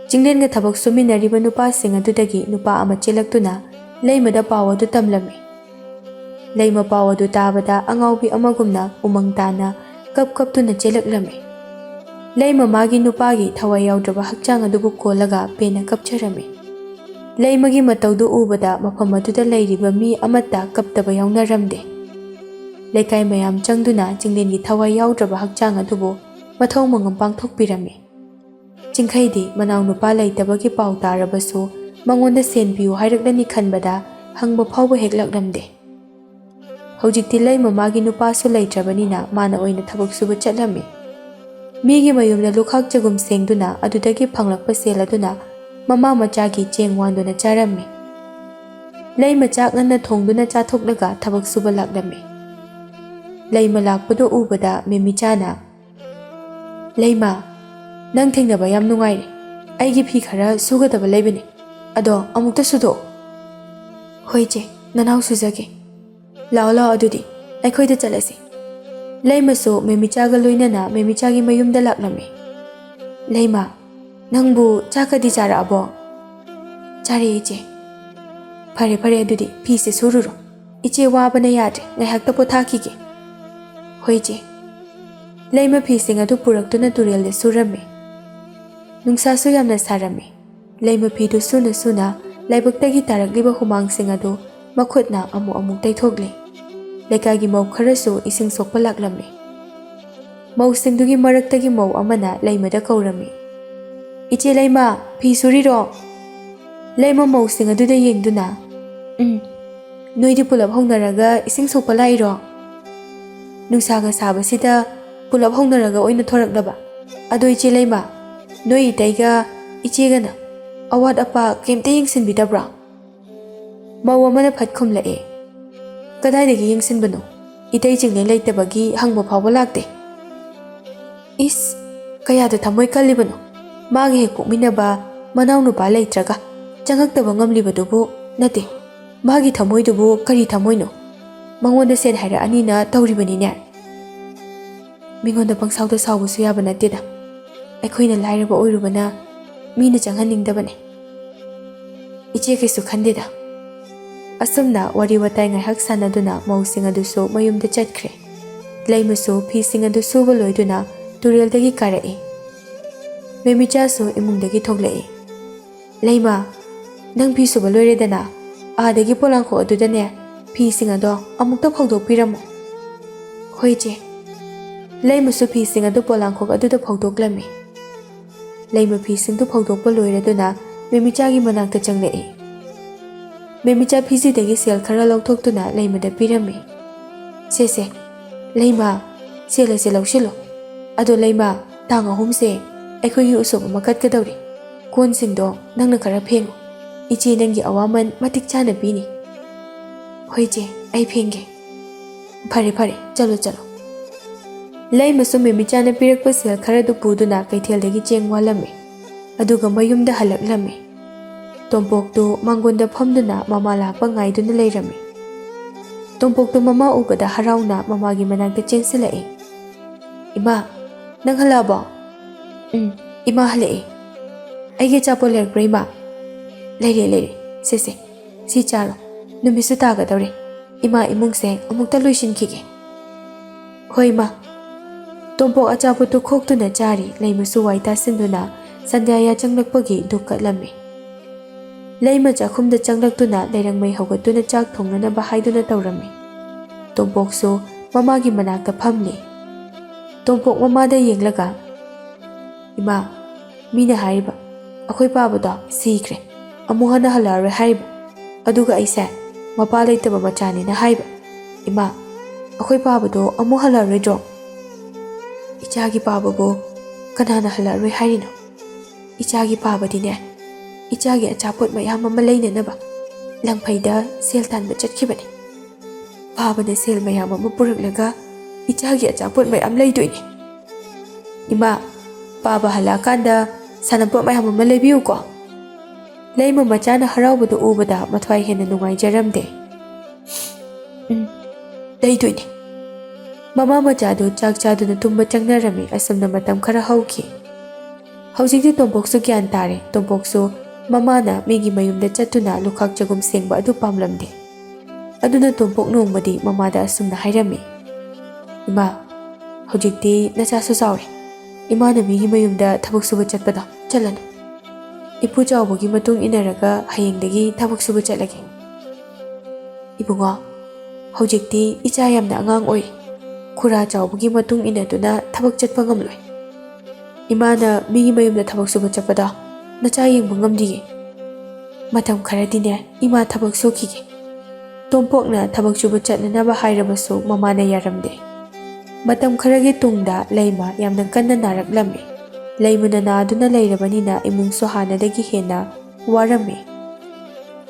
ꯆꯤꯡꯂꯦꯟꯒ ꯊꯕꯛ ꯁꯨꯃꯤꯟꯅꯔꯤꯕ ꯅꯨꯄꯥꯁꯤꯡ ꯑꯗꯨꯗꯒꯤ ꯅꯨꯄꯥ ꯑꯃ ꯆꯦꯜꯂꯛꯇꯨꯅ ꯂꯩꯃꯗ ꯄꯥꯎ ꯑꯗꯨ ꯇꯝꯂꯝꯃꯤ꯫ ꯂꯩꯃ ꯄꯥꯎ ꯑꯗꯨ ꯇꯥꯕꯗ ꯑꯉꯥꯎꯕꯤ ꯑꯃꯒꯨꯝꯅ ꯎꯃꯪ ꯇꯥꯅ ꯀꯞ ꯀꯞꯇꯨꯅ ꯆꯦꯜꯂꯛꯂꯝꯃꯤ꯫ ꯂꯩꯃ ꯃꯥꯒꯤ ꯅꯨꯄꯥꯒꯤ ꯊꯋꯥꯏ ꯌꯥꯎꯗ꯭ꯔꯕ ꯍꯛꯆꯥꯡ ꯑꯗꯨꯕꯨ ꯀꯣꯜꯂꯒ ꯄꯦꯟꯅ ꯀꯞꯆꯔꯝꯃꯤ꯫ ꯂꯩꯃꯒꯤ ꯃꯇꯧꯗꯨ ꯎꯕꯗ ꯃꯐꯝ ꯑꯗꯨꯗ ꯂꯩꯔꯤꯕ ꯃꯤ ꯑꯃꯠꯇ ꯀꯞꯇꯕ ꯌꯥꯎꯅꯔꯝꯗꯦ꯫ ꯂꯩꯀꯥꯏ ꯃꯌꯥꯝ ꯆꯪꯗꯨꯅ ꯆꯤꯡꯂꯦꯟꯒꯤ ꯊꯋꯥꯏ ꯌꯥꯎꯗ꯭ꯔꯕ ꯍꯛꯆꯥꯡ ꯑꯗꯨꯕꯨ ꯃꯊꯧ ꯃꯉꯝ ꯄꯥꯡꯊꯣꯛꯄꯤꯔꯝꯃꯤ꯫ ꯆꯤꯡꯈꯩꯗꯤ ꯃꯅꯥꯎꯅꯨꯄꯥ ꯂꯩꯇꯕꯒꯤ ꯄꯥꯎ ꯇꯥꯔꯕꯁꯨ ꯃꯉꯣꯟꯗ ꯁꯦꯟ ꯄꯤꯌꯨ ꯍꯥꯏꯔꯛꯂꯅꯤ ꯈꯟꯕꯗ ꯍꯪꯕ ꯐꯥꯎꯕ ꯍꯦꯛ ꯂꯥꯛꯂꯝꯗꯦ꯫ ꯍꯧꯖꯤꯛꯇꯤ ꯂꯩꯃ ꯃꯥꯒꯤ ꯅꯨꯄꯥꯁꯨ ꯂꯩꯇ꯭ꯔꯕꯅꯤꯅ ꯃꯥꯅ ꯑꯣꯏꯅ ꯊꯕꯛ ꯁꯨꯕ ꯆꯠꯂꯝꯃꯤ꯫ ꯃꯤꯒꯤ ꯃꯌꯨꯝꯗ ꯂꯨꯈꯥꯛ ꯆꯒꯨꯝ ꯁꯦꯡꯗꯨꯅ ꯑꯗꯨꯗꯒꯤ ꯐꯪꯂꯛꯄ ꯁꯦꯜ ꯑꯗꯨꯅ ꯃꯃꯥ ꯃꯆꯥꯒꯤ ꯆꯦꯡ ꯋꯥꯟꯗꯨꯅ ꯆꯥꯔꯝꯃꯤ꯫ ꯂꯩꯃ ꯆꯥꯛ ꯉꯟꯅ ꯊꯣꯡꯗꯨꯅ ꯆꯥꯊꯣꯛꯂꯒ ꯊꯕꯛ ꯁꯨꯕ ꯂꯥꯛꯂꯝꯃꯤ꯫ ꯂꯩꯃ ꯂꯥꯛꯄꯗꯨ ꯎꯕꯗ ꯃꯦꯃꯤꯆꯥꯅ, "ꯂꯩꯃ, ꯅꯪ ꯊꯦꯡꯅꯕ ꯌꯥꯝ ꯅꯨꯡꯉꯥꯏꯔꯦ꯫ ꯑꯩꯒꯤ ꯐꯤ ꯈꯔ ꯁꯨꯒꯗꯕ ꯂꯩꯕꯅꯦ, ꯑꯗꯣ ꯑꯃꯨꯛꯇ ꯁꯨꯗꯣꯛꯑꯣ꯫" "ꯍꯣꯏ ꯆꯦ, ꯅꯅꯥꯎ ꯁꯨꯖꯒꯦ꯫ ꯂꯥꯛꯑꯣ ꯂꯥꯛꯑꯣ, ꯑꯗꯨꯗꯤ ꯑꯩꯈꯣꯏꯗ ꯆꯠꯂꯁꯤ꯫" ꯂꯩꯃꯁꯨ ꯃꯦꯃꯤꯆꯥꯒ ꯂꯣꯏꯅꯅ ꯃꯦꯃꯤꯆꯥꯒꯤ ꯃꯌꯨꯝꯗ ꯂꯥꯛꯂꯝꯃꯤ꯫ "ꯂꯩꯃ, ꯅꯪꯕꯨ ꯆꯥꯛꯀꯗꯤ ꯆꯥꯔꯛꯑꯕꯣ?" "ꯆꯥꯔꯦ ꯏꯆꯦ꯫" "ꯐꯔꯦ ꯐꯔꯦ, ꯑꯗꯨꯗꯤ ꯐꯤꯁꯦ ꯁꯨꯔꯨꯔꯣ꯫ ꯏꯆꯦ ꯋꯥꯕꯅ ꯌꯥꯗ꯭ꯔꯦ, ꯉꯥꯏꯍꯥꯛꯇ ꯄꯣꯊꯥꯈꯤꯒꯦ꯫" "ꯍꯣꯏ ꯏꯆꯦ꯫" ꯂꯩꯃ ꯐꯤꯁꯤꯡ ꯑꯗꯨ ꯄꯨꯔꯛꯇꯨꯅ ꯇꯨꯔꯦꯜꯗ ꯁꯨꯔꯝꯃꯤ꯫ ꯅꯨꯡꯁꯥꯁꯨ ꯌꯥꯝꯅ ꯁꯥꯔꯝꯃꯤ꯫ ꯂꯩꯃ ꯐꯤꯗꯨ ꯁꯨꯅ ꯁꯨꯅ ꯂꯥꯏꯕꯛꯇꯒꯤ ꯇꯥꯔꯛꯂꯤꯕ ꯍꯨꯃꯥꯡꯁꯤꯡ ꯑꯗꯨ ꯃꯈꯨꯠꯅ ꯑꯃꯨꯛ ꯑꯃꯨꯛ ꯇꯩꯊꯣꯛꯂꯤ꯫ ꯂꯩꯀꯥꯏꯒꯤ ꯃꯧ ꯈꯔꯁꯨ ꯏꯁꯤꯡ ꯁꯣꯛꯄ ꯂꯥꯛꯂꯝꯃꯤ꯫ ꯃꯧꯁꯤꯡꯗꯨꯒꯤ ꯃꯔꯛꯇꯒꯤ ꯃꯧ ꯑꯃꯅ ꯂꯩꯃꯗ ꯀꯧꯔꯝꯃꯤ, "ꯏꯆꯦ ꯂꯩꯃ, ꯐꯤ ꯁꯨꯔꯤꯔꯣ?" ꯂꯩꯃ ꯃꯧꯁꯤꯡ ꯑꯗꯨꯗ ꯌꯦꯡꯗꯨꯅ, "ꯎꯝ, ꯅꯣꯏꯗꯤ ꯄꯨꯂꯞ ꯍꯧꯅꯔꯒ ꯏꯁꯤꯡ ꯁꯣꯛꯄ ꯂꯥꯛꯏꯔꯣ? ꯅꯨꯡꯁꯥꯒ ꯁꯥꯕꯁꯤꯗ ꯄꯨꯂꯞ ꯍꯧꯅꯔꯒ ꯑꯣꯏꯅ ꯊꯣꯔꯛꯂꯕ? ꯑꯗꯣ ꯏꯆꯦ ꯂꯩꯃ, ꯅꯣꯏ ꯏꯇꯩꯒ ꯏꯆꯦꯒꯅ ꯑꯋꯥꯠ ꯑꯄꯥ ꯀꯩꯝꯇ ꯌꯦꯡꯁꯤꯟꯕꯤꯗꯕ꯭ꯔꯣ?" ꯃꯧ ꯑꯃꯅ ꯐꯠ ꯈꯨꯝꯂꯛꯑꯦ, "ꯀꯗꯥꯏꯗꯒꯤ ꯌꯦꯡꯁꯤꯟꯕꯅꯣ? ꯏꯇꯩ ꯆꯤꯡꯂꯦꯟ ꯂꯩꯇꯕꯒꯤ ꯍꯪꯕ ꯐꯥꯎꯕ ꯂꯥꯛꯇꯦ꯫" "ꯏꯁ, ꯀꯌꯥꯗ ꯊꯃꯣꯏ ꯀꯜꯂꯤꯕꯅꯣ? ꯃꯥꯒ ꯍꯦꯛ ꯄꯣꯛꯃꯤꯟꯅꯕ ꯃꯅꯥꯎ ꯅꯨꯄꯥ ꯂꯩꯇ꯭ꯔꯒ ꯆꯪꯉꯛꯇꯕ ꯉꯝꯂꯤꯕꯗꯨꯕꯨ ꯅꯠꯇꯦ꯫ ꯃꯥꯒꯤ ꯊꯃꯣꯏꯗꯨꯕꯨ ꯀꯔꯤ ꯊꯃꯣꯏꯅꯣ? ꯃꯉꯣꯟꯗ ꯁꯦꯟ ꯍꯥꯏꯔꯛꯑꯅꯤꯅ ꯇꯧꯔꯤꯕꯅꯤꯅꯦ꯫" "ꯃꯤꯉꯣꯟꯗ ꯄꯪꯁꯥꯎꯗ ꯁꯥꯎꯕꯁꯨ ꯌꯥꯕ ꯅꯠꯇꯦꯗ꯫ ꯑꯩꯈꯣꯏꯅ ꯂꯥꯏꯔꯕ ꯑꯣꯏꯔꯨꯕꯅ ꯃꯤꯅ ꯆꯪꯍꯟꯅꯤꯡꯗꯕꯅꯦ꯫ ꯏꯆꯦ ꯀꯩꯁꯨ ꯈꯟꯗꯦꯗ꯫" ꯑꯁꯨꯝꯅ ꯋꯥꯔꯤ ꯋꯥꯇꯥꯏ ꯉꯥꯏꯍꯥꯛ ꯁꯥꯟꯅꯗꯨꯅ ꯃꯧꯁꯤꯡ ꯑꯗꯨꯁꯨ ꯃꯌꯨꯝꯗ ꯆꯠꯈ꯭ꯔꯦ꯫ ꯂꯩꯃꯁꯨ ꯐꯤꯁꯤꯡ ꯑꯗꯨ ꯁꯨꯕ ꯂꯣꯏꯗꯨꯅ ꯇꯨꯔꯦꯜꯗꯒꯤ ꯀꯥꯔꯛꯏ꯫ ꯃꯦꯃꯤꯆꯥꯁꯨ ꯏꯃꯨꯡꯗꯒꯤ ꯊꯣꯛꯂꯛꯏ꯫ "ꯂꯩꯃ, ꯅꯪ ꯐꯤ ꯁꯨꯕ ꯂꯣꯏꯔꯦꯗꯅ? ꯑꯥꯗꯒꯤ ꯄꯣꯂꯥꯡꯈꯣꯛ ꯑꯗꯨꯗꯅꯦ ꯐꯤꯁꯤꯡ ꯑꯗꯣ ꯑꯃꯨꯛꯇ ꯐꯧꯗꯣꯛꯄꯤꯔꯝꯃꯨ꯫" "ꯍꯣꯏ ꯏꯆꯦ꯫" ꯂꯩꯃꯁꯨ ꯐꯤꯁꯤꯡ ꯑꯗꯨ ꯄꯣꯂꯥꯡꯈꯣꯛ ꯑꯗꯨꯗ ꯐꯧꯗꯣꯛꯂꯝꯃꯤ꯫ ꯂꯩꯃ ꯐꯤꯁꯤꯡꯗꯨ ꯐꯧꯗꯣꯛꯄ ꯂꯣꯏꯔꯗꯨꯅ ꯃꯦꯃꯤꯆꯥꯒꯤ ꯃꯅꯥꯛꯇ ꯆꯪꯂꯛꯏ꯫ ꯃꯦꯃꯤꯆꯥ ꯐꯤꯖꯤꯗꯒꯤ ꯁꯦꯜ ꯈꯔ ꯂꯧꯊꯣꯛꯇꯨꯅ ꯂꯩꯃꯗ ꯄꯤꯔꯝꯃꯤ꯫ "ꯁꯦ ꯁꯦ, ꯂꯩꯃ, ꯁꯦꯜ ꯑꯁꯤ ꯂꯧꯁꯤꯜꯂꯣ꯫ ꯑꯗꯣ ꯂꯩꯃ, ꯇꯥꯡ ꯑꯍꯨꯝꯁꯦ ꯑꯩꯈꯣꯏꯒꯤ ꯎꯁꯣꯞ ꯑꯃ ꯀꯠꯀꯗꯧꯔꯤ꯫ ꯀꯣꯟꯁꯤꯡꯗꯣ ꯅꯪꯅ ꯈꯔ ꯐꯦꯡꯉꯨ꯫ ꯏꯆꯦ ꯅꯪꯒꯤ ꯑꯋꯥꯃꯟ ꯃꯇꯤꯛ ꯆꯥꯅ ꯄꯤꯅꯤ꯫" "ꯍꯣꯏ ꯏꯆꯦ, ꯑꯩ ꯐꯦꯡꯒꯦ꯫" "ꯐꯔꯦ ꯐꯔꯦ, ꯆꯠꯂꯣ ꯆꯠꯂꯣ꯫" ꯂꯩꯃꯁꯨ ꯃꯦꯃꯤꯆꯥꯅ ꯄꯤꯔꯛꯄ ꯁꯦꯜ ꯈꯔꯗꯨ ꯄꯨꯗꯨꯅ ꯀꯩꯊꯦꯜꯗꯒꯤ ꯆꯦꯡ ꯋꯥꯜꯂꯝꯃꯤ꯫ ꯑꯗꯨꯒ ꯃꯌꯨꯝꯗ ꯍꯜꯂꯛꯂꯝꯃꯤ꯫ ꯇꯣꯝꯄꯣꯛꯇꯨ ꯃꯥꯡꯒꯣꯟꯗ ꯐꯝꯗꯨꯅ ꯃꯃꯥ ꯂꯥꯛꯄ ꯉꯥꯏꯗꯨꯅ ꯂꯩꯔꯝꯃꯤ꯫ ꯇꯣꯝꯄꯣꯛꯇꯨ ꯃꯃꯥ ꯎꯕꯗ ꯍꯔꯥꯎꯅ ꯃꯃꯥꯒꯤ ꯃꯅꯥꯛꯇ ꯆꯦꯟꯁꯤꯜꯂꯛꯏ꯫ "ꯏꯃꯥ, ꯅꯪ ꯍꯜꯂꯛꯑꯕꯣ?" "ꯎꯝ, ꯏꯃꯥ ꯍꯜꯂꯛꯑꯦ꯫" "ꯑꯩꯒꯤ ꯑꯆꯥꯄꯣꯠ ꯂꯩꯔꯛꯄ꯭ꯔꯥ ꯏꯃꯥ?" "ꯂꯩꯔꯦ, ꯂꯩꯔꯦ꯫ ꯁꯦ ꯁꯦ, ꯁꯤ ꯆꯥꯔꯣ꯫ ꯅꯨꯃꯤꯠꯁꯨ ꯇꯥꯒꯗꯧꯔꯦ꯫ ꯏꯃꯥ ꯏꯃꯨꯡꯁꯦ ꯑꯃꯨꯛꯇ ꯂꯣꯏꯁꯤꯟꯈꯤꯒꯦ꯫" "ꯍꯣꯏ ꯏꯃꯥ꯫" ꯇꯣꯝꯄꯣꯛ ꯑꯆꯥꯄꯣꯠꯇꯨ ꯈꯣꯛꯇꯨꯅ ꯆꯥꯔꯤ꯫ ꯂꯩꯃꯁꯨ ꯋꯥꯏ ꯇꯥꯁꯤꯟꯗꯨꯅ ꯁꯟꯗ꯭ꯌꯥ ꯌꯥꯆꯪꯂꯛꯄꯒꯤ ꯙꯨꯛ ꯀꯠꯂꯝꯃꯤ꯫ ꯂꯩꯃ ꯆꯥꯛꯈꯨꯝꯗ ꯆꯪꯂꯛꯇꯨꯅ ꯂꯩꯔꯪ ꯃꯩ ꯍꯧꯒꯠꯇꯨꯅ ꯆꯥꯛ ꯊꯣꯡꯅꯅꯕ ꯍꯥꯏꯗꯨꯅ ꯇꯧꯔꯝꯃꯤ꯫ ꯇꯣꯝꯄꯣꯛꯁꯨ ꯃꯃꯥꯒꯤ ꯃꯅꯥꯛꯇ ꯐꯝꯂꯤ꯫ ꯇꯣꯝꯄꯣꯛ ꯃꯃꯥꯗ ꯌꯦꯡꯂꯒ, "ꯏꯃꯥ, ꯃꯤꯅ ꯍꯥꯏꯔꯤꯕ ꯑꯩꯈꯣꯏ ꯄꯥꯕꯗꯣ ꯁꯤꯈ꯭ꯔꯦ, ꯑꯃꯨꯛ ꯍꯟꯅ ꯍꯜꯂꯛꯑꯔꯣꯏ ꯍꯥꯏꯔꯤꯕ, ꯑꯗꯨꯒ ꯑꯩꯁꯦ ꯃꯄꯥ ꯂꯩꯇꯕ ꯃꯆꯥꯅꯦꯅ ꯍꯥꯏꯕ꯫ ꯏꯃꯥ, ꯑꯩꯈꯣꯏ ꯄꯥꯕꯗꯣ ꯑꯃꯨꯛ ꯍꯜꯂꯛꯑꯔꯣꯏꯗ꯭ꯔꯣ?" "ꯏꯆꯥꯒꯤ ꯄꯥꯕꯕꯨ ꯀꯅꯥꯅ ꯍꯜꯂꯛꯑꯔꯣꯏ ꯍꯥꯏꯔꯤꯅꯣ? ꯏꯆꯥꯒꯤ ꯄꯥꯕꯗꯤꯅꯦ, ꯏꯆꯥꯒꯤ ꯑꯆꯥꯄꯣꯠ ꯃꯌꯥꯝ ꯑꯃ ꯂꯩꯅꯅꯕ ꯂꯪꯐꯩꯗ ꯁꯦꯜ ꯇꯥꯟꯕ ꯆꯠꯈꯤꯕꯅꯤ꯫ ꯄꯥꯕꯅ ꯁꯦꯜ ꯃꯌꯥꯝ ꯑꯃ ꯄꯨꯔꯛꯂꯒ ꯏꯆꯥꯒꯤ ꯑꯆꯥꯄꯣꯠ ꯃꯌꯥꯝ ꯂꯩꯗꯣꯏꯅꯤ꯫ ꯏꯃꯥ, ꯄꯥꯕ ꯍꯜꯂꯛꯑꯀꯥꯟꯗ ꯁꯥꯟꯅꯄꯣꯠ ꯃꯌꯥꯝ ꯑꯃ ꯂꯩꯕꯤꯌꯨꯀꯣ꯫" ꯂꯩꯃ ꯃꯆꯥꯅ ꯍꯔꯥꯎꯕꯗꯨ ꯎꯕꯗ ꯃꯊ꯭ꯋꯥꯏ ꯍꯦꯟꯅ ꯅꯨꯡꯉꯥꯏꯖꯔꯝꯗꯦ꯫ "ꯎꯝ, ꯂꯩꯗꯣꯏꯅꯤ꯫" ꯃꯃꯥ ꯃꯆꯥꯗꯨ ꯆꯥꯛ ꯆꯥꯗꯨꯅ ꯇꯨꯝꯕ ꯆꯪꯅꯔꯝꯃꯤ꯫ ꯑꯁꯨꯝꯅ ꯃꯇꯝ ꯈꯔ ꯍꯧꯈꯤ꯫ ꯍꯧꯖꯤꯛꯇꯤ ꯇꯣꯝꯄꯣꯛꯁꯨ ꯒ꯭ꯌꯥꯟ ꯇꯥꯔꯦ꯫ ꯇꯣꯝꯄꯣꯛꯁꯨ ꯃꯃꯥꯅ ꯃꯤꯒꯤ ꯃꯌꯨꯝꯗ ꯆꯠꯇꯨꯅ ꯂꯨꯈꯥꯛ ꯆꯒꯨꯝ ꯁꯦꯡꯕ ꯑꯗꯨ ꯄꯥꯝꯂꯝꯗꯦ꯫ ꯑꯗꯨꯅ ꯇꯣꯝꯄꯣꯛ ꯅꯣꯡꯃꯗꯤ ꯃꯃꯥꯗ ꯑꯁꯨꯝꯅ ꯍꯥꯏꯔꯝꯃꯤ, "ꯏꯃꯥ, ꯍꯧꯖꯤꯛꯇꯤ ꯅꯆꯥꯁꯨ ꯆꯥꯎꯔꯦ꯫ ꯏꯃꯥꯅ ꯃꯤꯒꯤ ꯃꯌꯨꯝꯗ ꯊꯕꯛ ꯁꯨꯕ ꯆꯠꯄꯗꯣ ꯆꯠꯂꯅꯨ꯫ ꯏꯄꯨ ꯆꯥꯎꯕꯒꯤ ꯃꯇꯨꯡ ꯏꯟꯅꯔꯒ ꯍꯌꯦꯡꯗꯒꯤ ꯊꯕꯛ ꯁꯨꯕ ꯆꯠꯂꯒꯦ꯫" "ꯏꯕꯨꯡꯉꯣ, ꯍꯧꯖꯤꯛꯇꯤ ꯏꯆꯥ ꯌꯥꯝꯅ ꯑꯉꯥꯡ ꯑꯣꯏꯔꯤ꯫ ꯈꯨꯔꯥ ꯆꯥꯎꯕꯒꯤ ꯃꯇꯨꯡ ꯏꯟꯅꯗꯨꯅ ꯊꯕꯛ ꯆꯠꯄ ꯉꯝꯂꯣꯏ꯫ ꯏꯃꯥꯅ ꯃꯤꯒꯤ ꯃꯌꯨꯝꯗ ꯊꯕꯛ ꯁꯨꯕ ꯆꯠꯄꯗꯣ ꯅꯆꯥ ꯌꯦꯡꯕ ꯉꯝꯗꯤꯌꯦ꯫ ꯃꯇꯝ ꯈꯔꯗꯤꯅꯦ, ꯏꯃꯥ ꯊꯕꯛ ꯁꯨꯈꯤꯒꯦ꯫" ꯇꯣꯝꯄꯣꯛꯅ ꯊꯕꯛ ꯁꯨꯕ ꯆꯠꯅꯅꯕ ꯍꯥꯏꯔꯕꯁꯨ ꯃꯃꯥꯅ ꯌꯥꯔꯝꯗꯦ꯫ ꯃꯇꯝ ꯈꯔꯒꯤ ꯇꯨꯡꯗ ꯂꯩꯃ ꯌꯥꯝꯅ ꯀꯟꯅ ꯅꯥꯔꯛꯂꯝꯃꯤ꯫ ꯂꯩꯃꯅ ꯅꯥꯗꯨꯅ ꯂꯩꯔꯕꯅꯤꯅ ꯏꯃꯨꯡꯁꯨ ꯍꯥꯟꯅꯗꯒꯤ ꯍꯦꯟꯅ ꯋꯥꯔꯝꯃꯤ꯫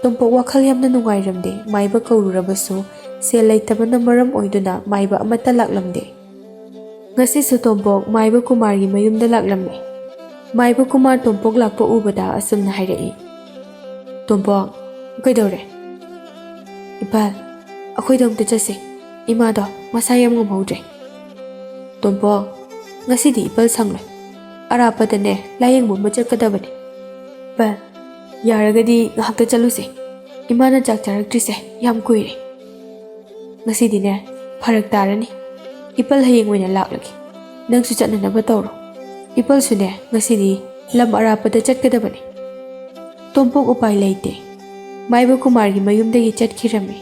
ꯇꯣꯝꯄꯣꯛ ꯋꯥꯈꯜ ꯌꯥꯝꯅ ꯅꯨꯡꯉꯥꯏꯔꯝꯗꯦ꯫ ꯃꯥꯏꯕ ꯀꯧꯔꯨꯔꯕꯁꯨ ꯁꯦꯜ ꯂꯩꯇꯕꯅ ꯃꯔꯝ ꯑꯣꯏꯗꯨꯅ ꯃꯥꯏꯕ ꯑꯃꯠꯇ ꯂꯥꯛꯂꯝꯗꯦ꯫ ꯉꯁꯤꯁꯨ ꯇꯣꯝꯄꯣꯛ ꯃꯥꯏꯕ ꯀꯨꯃꯥꯔꯒꯤ ꯃꯌꯨꯝꯗ ꯂꯥꯛꯂꯝꯃꯤ꯫ ꯃꯥꯏꯕ ꯀꯨꯃꯥꯔ ꯇꯣꯝꯄꯣꯛ ꯂꯥꯛꯄ ꯎꯕꯗ ꯑꯁꯨꯝꯅ ꯍꯥꯏꯔꯛꯏ, "ꯇꯣꯝꯄꯣꯛ, ꯀꯩꯗꯧꯔꯦ?" "ꯏꯄꯥ, ꯑꯩꯈꯣꯏꯗ ꯑꯝꯇ ꯆꯠꯁꯦ꯫ ꯏꯃꯥꯗꯣ ꯃꯁꯥ ꯌꯥꯝ ꯉꯝꯍꯧꯗ꯭ꯔꯦ꯫" "ꯇꯣꯝꯄꯣꯛ, ꯉꯁꯤꯗꯤ ꯏꯄꯜ ꯁꯪꯂꯣꯏ꯫ ꯑꯔꯥꯞꯄꯗꯅꯦ ꯂꯥꯏꯌꯦꯡꯕ ꯑꯃ ꯆꯠꯀꯗꯕꯅꯤ꯫ ꯏꯄꯜ, ꯌꯥꯔꯒꯗꯤ ꯉꯥꯏꯍꯥꯛꯇ ꯆꯠꯂꯨꯁꯦ꯫ ꯏꯃꯥꯅ ꯆꯥꯛ ꯆꯥꯔꯛꯇ꯭ꯔꯤꯁꯦ ꯌꯥꯝ ꯀꯨꯏꯔꯦ꯫ ꯉꯁꯤꯗꯤꯅꯦ ꯐꯔꯛ ꯇꯥꯔꯅꯤ꯫ ꯏꯄꯜ ꯍꯌꯦꯡ ꯑꯣꯏꯅ ꯂꯥꯛꯂꯒꯦ꯫ ꯅꯪꯁꯨ ꯆꯠꯅꯅꯕ ꯇꯧꯔꯣ꯫ ꯏꯄꯜꯁꯨꯅꯦ ꯉꯁꯤꯗꯤ ꯂꯝ ꯑꯔꯥꯞꯄꯗ ꯆꯠꯀꯗꯕꯅꯤ꯫" ꯇꯣꯝꯄꯣꯛ ꯎꯄꯥꯏ ꯂꯩꯇꯦ꯫ ꯃꯥꯏꯕ ꯀꯨꯃꯥꯔꯒꯤ ꯃꯌꯨꯝꯗꯒꯤ ꯆꯠꯈꯤꯔꯝꯃꯤ꯫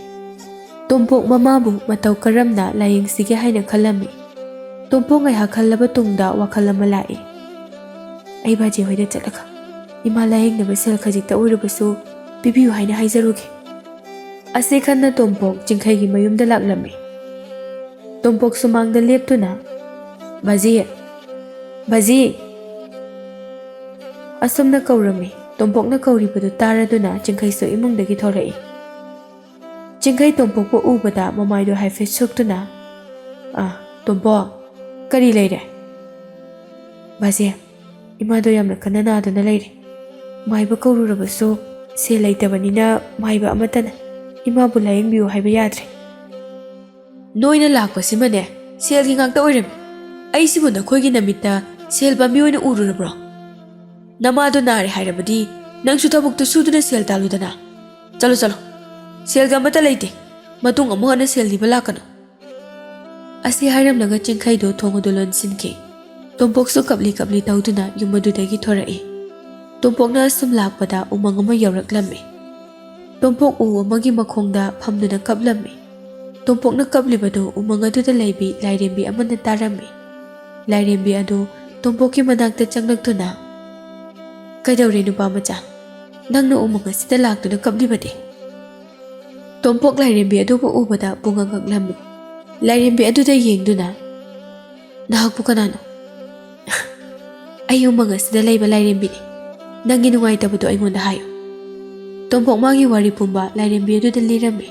ꯇꯣꯝꯄꯣꯛ ꯃꯃꯥꯕꯨ ꯃꯇꯧ ꯀꯔꯝꯅ ꯂꯥꯌꯦꯡꯁꯤꯒꯦ ꯍꯥꯏꯅ ꯈꯜꯂꯝꯃꯤ꯫ ꯇꯣꯝꯄꯣꯛ ꯉꯥꯏꯍꯥꯛ ꯈꯜꯂꯕ ꯇꯨꯡꯗ ꯋꯥꯈꯜ ꯑꯃ ꯂꯥꯛꯏ꯫ "ꯑꯩ ꯕꯥꯖꯦ ꯍꯣꯏꯗ ꯆꯠꯂꯒ ꯏꯃꯥ ꯂꯥꯌꯦꯡꯅꯕ ꯁꯦꯜ ꯈꯖꯤꯛꯇ ꯑꯣꯏꯔꯕꯁꯨ ꯄꯤꯕꯤꯌꯨ ꯍꯥꯏꯅ ꯍꯥꯏꯖꯔꯨꯒꯦ"꯫ ꯑꯁꯤ ꯈꯟꯅ ꯇꯣꯝꯄꯣꯛ ꯆꯤꯡꯈꯩꯒꯤ ꯃꯌꯨꯝꯗ ꯂꯥꯛꯂꯝꯃꯤ꯫ ꯇꯣꯝꯄꯣꯛ ꯁꯨꯃꯥꯡꯗ ꯂꯦꯞꯇꯨꯅ, "ꯕꯥꯖꯤ, ꯕꯥꯖꯤ!" ꯑꯁꯨꯝꯅ ꯀꯧꯔꯝꯃꯤ꯫ ꯇꯣꯝꯄꯣꯛꯅ ꯀꯧꯔꯤꯕꯗꯨ ꯇꯥꯔꯗꯨꯅ ꯆꯤꯡꯈꯩꯁꯨ ꯏꯃꯨꯡꯗꯒꯤ ꯊꯣꯔꯛꯏ꯫ ꯆꯤꯡꯈꯩ ꯇꯣꯝꯄꯣꯛꯄꯨ ꯎꯕꯗ ꯃꯃꯥꯏꯗꯨ ꯍꯥꯏꯐꯦꯠ ꯁꯨꯛꯇꯨꯅ, "ꯑ, ꯇꯣꯝꯄꯣꯛ, ꯀꯔꯤ ꯂꯩꯔꯦ?" "ꯕꯥꯖꯦ, ꯏꯃꯥꯗꯣ ꯌꯥꯝꯅ ꯀꯟꯅ ꯅꯥꯗꯨꯅ ꯂꯩꯔꯦ꯫ ꯃꯥꯏꯕ ꯀꯧꯔꯨꯔꯕꯁꯨ ꯁꯦꯜ ꯂꯩꯇꯕꯅꯤꯅ ꯃꯥꯏꯕ ꯑꯃꯠꯇꯅ ꯏꯃꯥꯕꯨ ꯂꯥꯌꯦꯡꯕꯤꯌꯨ ꯍꯥꯏꯕ ꯌꯥꯗ꯭ꯔꯦ"꯫ "ꯅꯣꯏꯅ ꯂꯥꯛꯄꯁꯤꯃꯅꯦ ꯁꯦꯜꯒꯤ ꯉꯥꯛꯇ ꯑꯣꯏꯔꯝꯃꯤ꯫ ꯑꯩꯁꯤꯕꯨ ꯅꯈꯣꯏꯒꯤ ꯅꯃꯤꯠꯇ ꯁꯦꯜ ꯄꯥꯝꯕꯤ ꯑꯣꯏꯅ ꯎꯔꯨꯔꯕ꯭ꯔꯣ? ꯅꯃꯥꯗꯣ ꯅꯥꯔꯦ ꯍꯥꯏꯔꯕꯗꯤ ꯅꯪꯁꯨ ꯊꯕꯛꯇꯨ ꯁꯨꯗꯨꯅ ꯁꯦꯜ ꯇꯥꯜꯂꯨꯗꯅ꯫ ꯆꯠꯂꯣ, ꯆꯠꯂꯣ꯫ ꯁꯦꯜꯒ ꯑꯃꯠꯇ ꯂꯩꯇꯦ꯫ ꯃꯇꯨꯡ ꯑꯃꯨꯛ ꯍꯟꯅ ꯁꯦꯜ ꯅꯤꯕ ꯂꯥꯛꯀꯅꯨ"꯫ ꯑꯁꯤ ꯍꯥꯏꯔꯝꯂꯒ ꯆꯤꯡꯈꯩꯗꯨ ꯊꯣꯡ ꯑꯗꯨ ꯂꯣꯟꯁꯤꯟꯈꯤ꯫ ꯇꯣꯝꯄꯣꯛꯁꯨ ꯀꯞꯂꯤ ꯀꯞꯂꯤ ꯇꯧꯗꯨꯅ ꯌꯨꯝ ꯑꯗꯨꯗꯒꯤ ꯊꯣꯔꯛꯏ꯫ ꯇꯣꯝꯄꯣꯛꯅ ꯑꯁꯨꯝ ꯂꯥꯛꯄꯗ ꯎꯃꯪ ꯑꯃ ꯌꯧꯔꯛꯂꯝꯃꯤ꯫ ꯇꯣꯝꯄꯣꯛ ꯎ ꯑꯃꯒꯤ ꯃꯈꯣꯡꯗ ꯐꯝꯗꯨꯅ ꯀꯞꯂꯝꯃꯤ꯫ ꯇꯣꯝꯄꯣꯛꯅ ꯀꯞꯂꯤꯕꯗꯨ ꯎꯃꯪ ꯑꯗꯨꯗ ꯂꯩꯕꯤ ꯂꯥꯏꯔꯦꯝꯕꯤ ꯑꯃꯅ ꯇꯥꯔꯝꯃꯤ꯫ ꯂꯥꯏꯔꯦꯝꯕꯤ ꯑꯗꯨ ꯇꯣꯝꯄꯣꯛꯀꯤ ꯃꯅꯥꯛꯇ ꯆꯪꯂꯛꯇꯨꯅ, "ꯀꯩꯗꯧꯔꯦ ꯅꯨꯄꯥ ꯃꯆꯥ? ꯅꯪꯅ ꯎꯃꯪ ꯑꯁꯤꯗ ꯂꯥꯛꯇꯨꯅ ꯀꯞꯂꯤꯕꯗꯤ?" ꯇꯣꯝꯄꯣꯛ ꯂꯥꯏꯔꯦꯝꯕꯤ ꯑꯗꯨꯕꯨ ꯎꯕꯗ ꯄꯨꯡꯉꯛ ꯉꯛꯂꯝꯃꯤ꯫ ꯂꯥꯏꯔꯦꯝꯕꯤ ꯑꯗꯨꯗ ꯌꯦꯡꯗꯨꯅ, "ꯅꯍꯥꯛꯄꯨ ꯀꯅꯥꯅꯣ?" "ꯑꯩ ꯎꯃꯪ ꯑꯁꯤꯗ ꯂꯩꯕ ꯂꯥꯏꯔꯦꯝꯕꯤꯅꯤ꯫ ꯅꯪꯒꯤ ꯅꯨꯡꯉꯥꯏꯇꯕꯗꯨ ꯑꯩꯉꯣꯟꯗ ꯍꯥꯏꯌꯨ"꯫ ꯇꯣꯝꯄꯣꯛ ꯃꯥꯒꯤ ꯋꯥꯔꯤ ꯄꯨꯝꯕ ꯂꯥꯏꯔꯦꯝꯕꯤ ꯑꯗꯨꯗ ꯂꯤꯔꯝꯃꯤ꯫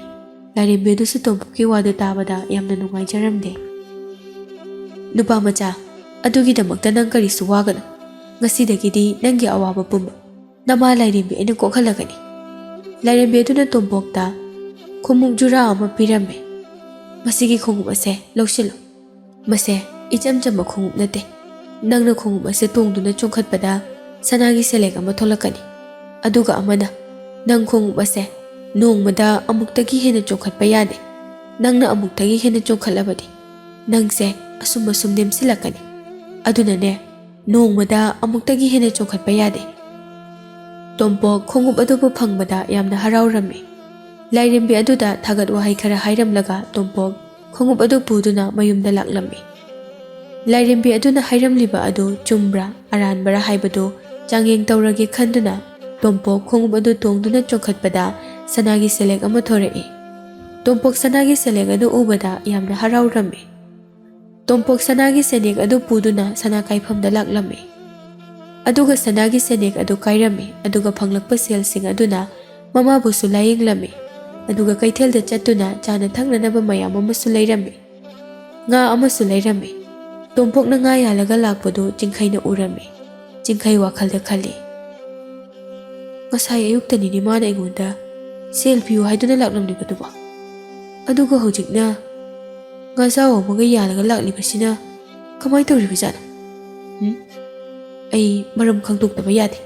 ꯂꯥꯏꯔꯦꯝꯕꯤ ꯑꯗꯨꯁꯨ ꯇꯣꯝꯄꯣꯛꯀꯤ ꯋꯥꯗꯨ ꯇꯥꯕꯗ ꯌꯥꯝꯅ ꯅꯨꯡꯉꯥꯏꯖꯔꯝꯗꯦ꯫ "ꯅꯨꯄꯥ ꯃꯆꯥ, ꯑꯗꯨꯒꯤꯗꯃꯛꯇ ꯅꯪ ꯀꯔꯤꯁꯨ ꯋꯥꯒꯅꯨ꯫ ꯉꯁꯤꯗꯒꯤꯗꯤ ꯅꯪꯒꯤ ꯑꯋꯥꯕ ꯄꯨꯝꯕ ꯅꯃꯥ ꯂꯥꯏꯔꯦꯝꯕꯤ ꯑꯩꯅ ꯀꯣꯛꯍꯜꯂꯒꯅꯤ"꯫ ꯂꯥꯏꯔꯦꯝꯕꯤ ꯑꯗꯨꯅ ꯇꯣꯝꯄꯣꯛꯇ ꯈꯣꯡꯎꯞ ꯖꯨꯔꯥ ꯑꯃ ꯄꯤꯔꯝꯃꯤ꯫ "ꯃꯁꯤꯒꯤ ꯈꯣꯡꯎꯞ ꯑꯁꯦ ꯂꯧꯁꯤꯜꯂꯨ꯫ ꯃꯁꯦ ꯏꯆꯝ ꯆꯝꯕ ꯈꯣꯡꯎꯞ ꯅꯠꯇꯦ꯫ ꯅꯪꯅ ꯈꯣꯡꯎꯞ ꯑꯁꯦ ꯇꯣꯡꯗꯨꯅ ꯆꯣꯡꯈꯠꯄꯗ ꯁꯅꯥꯒꯤ ꯁꯦꯂꯦꯛ ꯑꯃ ꯊꯣꯛꯂꯛꯀꯅꯤ꯫ ꯑꯗꯨꯒ ꯑꯃꯅ, ꯅꯪ ꯈꯣꯡꯎꯞ ꯑꯁꯦ ꯅꯣꯡꯃꯗ ꯑꯃꯨꯛꯇꯒꯤ ꯍꯦꯟꯅ ꯆꯣꯡꯈꯠꯄ ꯌꯥꯗꯦ꯫ ꯅꯪꯅ ꯑꯃꯨꯛꯇꯒꯤ ꯍꯦꯟꯅ ꯆꯣꯡꯈꯠꯂꯕꯗꯤ ꯅꯪꯁꯦ ꯑꯁꯨꯝ ꯑꯁꯨꯝ ꯅꯦꯝꯁꯤꯜꯂꯛꯀꯅꯤ꯫ ꯑꯗꯨꯅꯅꯦ, ꯅꯣꯡꯃꯗ ꯑꯃꯨꯛꯇꯒꯤ ꯍꯦꯟꯅ ꯆꯣꯡꯈꯠꯄ ꯌꯥꯗꯦ"꯫ ꯇꯣꯝꯄꯣꯛ ꯈꯣꯡꯎꯞ ꯑꯗꯨꯕꯨ ꯐꯪꯕꯗ ꯌꯥꯝꯅ ꯍꯔꯥꯎꯔꯝꯃꯤ꯫ ꯂꯥꯏꯔꯦꯝꯕꯤ ꯑꯗꯨꯗ ꯊꯥꯒꯠ ꯋꯥꯍꯩ ꯈꯔ ꯍꯥꯏꯔꯝꯂꯒ ꯇꯣꯝꯄꯣꯛ ꯈꯣꯡꯎꯞ ꯑꯗꯨ ꯄꯨꯗꯨꯅ ꯃꯌꯨꯝꯗ ꯂꯥꯛꯂꯝꯃꯤ꯫ ꯂꯥꯏꯔꯦꯝꯕꯤ ꯑꯗꯨꯅ ꯍꯥꯏꯔꯝꯂꯤꯕ ꯑꯗꯨ ꯆꯨꯝꯕ꯭ꯔꯥ ꯑꯔꯥꯟꯕꯔꯥ ꯍꯥꯏꯕꯗꯨ ꯆꯥꯡꯌꯦꯡ ꯇꯧꯔꯒꯦ ꯈꯟꯗꯨꯅ ꯇꯣꯝꯄꯣꯛ ꯈꯣꯡꯎꯞ ꯑꯗꯨ ꯇꯣꯡꯗꯨꯅ ꯆꯣꯡꯈꯠꯄꯗ ꯁꯅꯥꯒꯤ ꯁꯦꯂꯦꯛ ꯑꯃ ꯊꯣꯔꯛꯏ꯫ ꯇꯣꯝꯄꯣꯛ ꯁꯅꯥꯒꯤ ꯁꯦꯂꯦꯛ ꯑꯗꯨ ꯎꯕꯗ ꯌꯥꯝꯅ ꯍꯔꯥꯎꯔꯝꯃꯤ꯫ ꯇꯣꯝꯄꯣꯛ ꯁꯅꯥꯒꯤ ꯁꯦꯂꯦꯛ ꯑꯗꯨ ꯄꯨꯗꯨꯅ ꯁꯅꯥ ꯀꯥꯏꯐꯝꯗ ꯂꯥꯛꯂꯝꯃꯤ꯫ ꯑꯗꯨꯒ ꯁꯅꯥꯒꯤ ꯁꯦꯂꯦꯛ ꯑꯗꯨ ꯀꯥꯏꯔꯝꯃꯤ, ꯑꯗꯨꯒ ꯐꯪꯂꯛꯄ ꯁꯦꯜꯁꯤꯡ ꯑꯗꯨꯅ ꯃꯃꯥꯕꯨꯁꯨ ꯂꯥꯌꯦꯡꯂꯝꯃꯤ꯫ ꯑꯗꯨꯒ ꯀꯩꯊꯦꯜꯗ ꯆꯠꯇꯨꯅ ꯆꯥꯅ ꯊꯛꯅꯅꯕ ꯃꯌꯥꯝ ꯑꯃꯁꯨ ꯂꯩꯔꯝꯃꯤ꯫ ꯉꯥ ꯑꯃꯁꯨ ꯂꯩꯔꯝꯃꯤ꯫ ꯇꯣꯝꯄꯣꯛꯅ ꯉꯥ ꯌꯥꯜꯂꯒ ꯂꯥꯛꯄꯗꯨ ꯆꯤꯡꯈꯩꯅ ꯎꯔꯝꯃꯤ꯫ ꯆꯤꯡꯈꯩ ꯋꯥꯈꯜꯗ ꯈꯜꯂꯤ, "ꯉꯁꯥꯏ ꯑꯌꯨꯛꯇꯅꯤꯅꯦ ꯃꯥꯅ ꯑꯩꯉꯣꯟꯗ ꯁꯦꯜ ꯄꯤꯌꯨ ꯍꯥꯏꯗꯨꯅ ꯂꯥꯛꯂꯝꯂꯤꯕꯗꯨꯕꯣ꯫ ꯑꯗꯨꯒ ꯍꯧꯖꯤꯛꯅ ꯉꯥꯖꯥꯎ ꯑꯃꯒ ꯌꯥꯜꯂꯒ ꯂꯥꯛꯂꯤꯕꯁꯤꯅ ꯀꯃꯥꯏꯅ ꯇꯧꯔꯤꯕꯖꯥꯠꯅꯣ? ꯎꯝ? ꯑꯩ ꯃꯔꯝ ꯈꯪꯗꯣꯛꯇꯕ ꯌꯥꯗꯦ꯫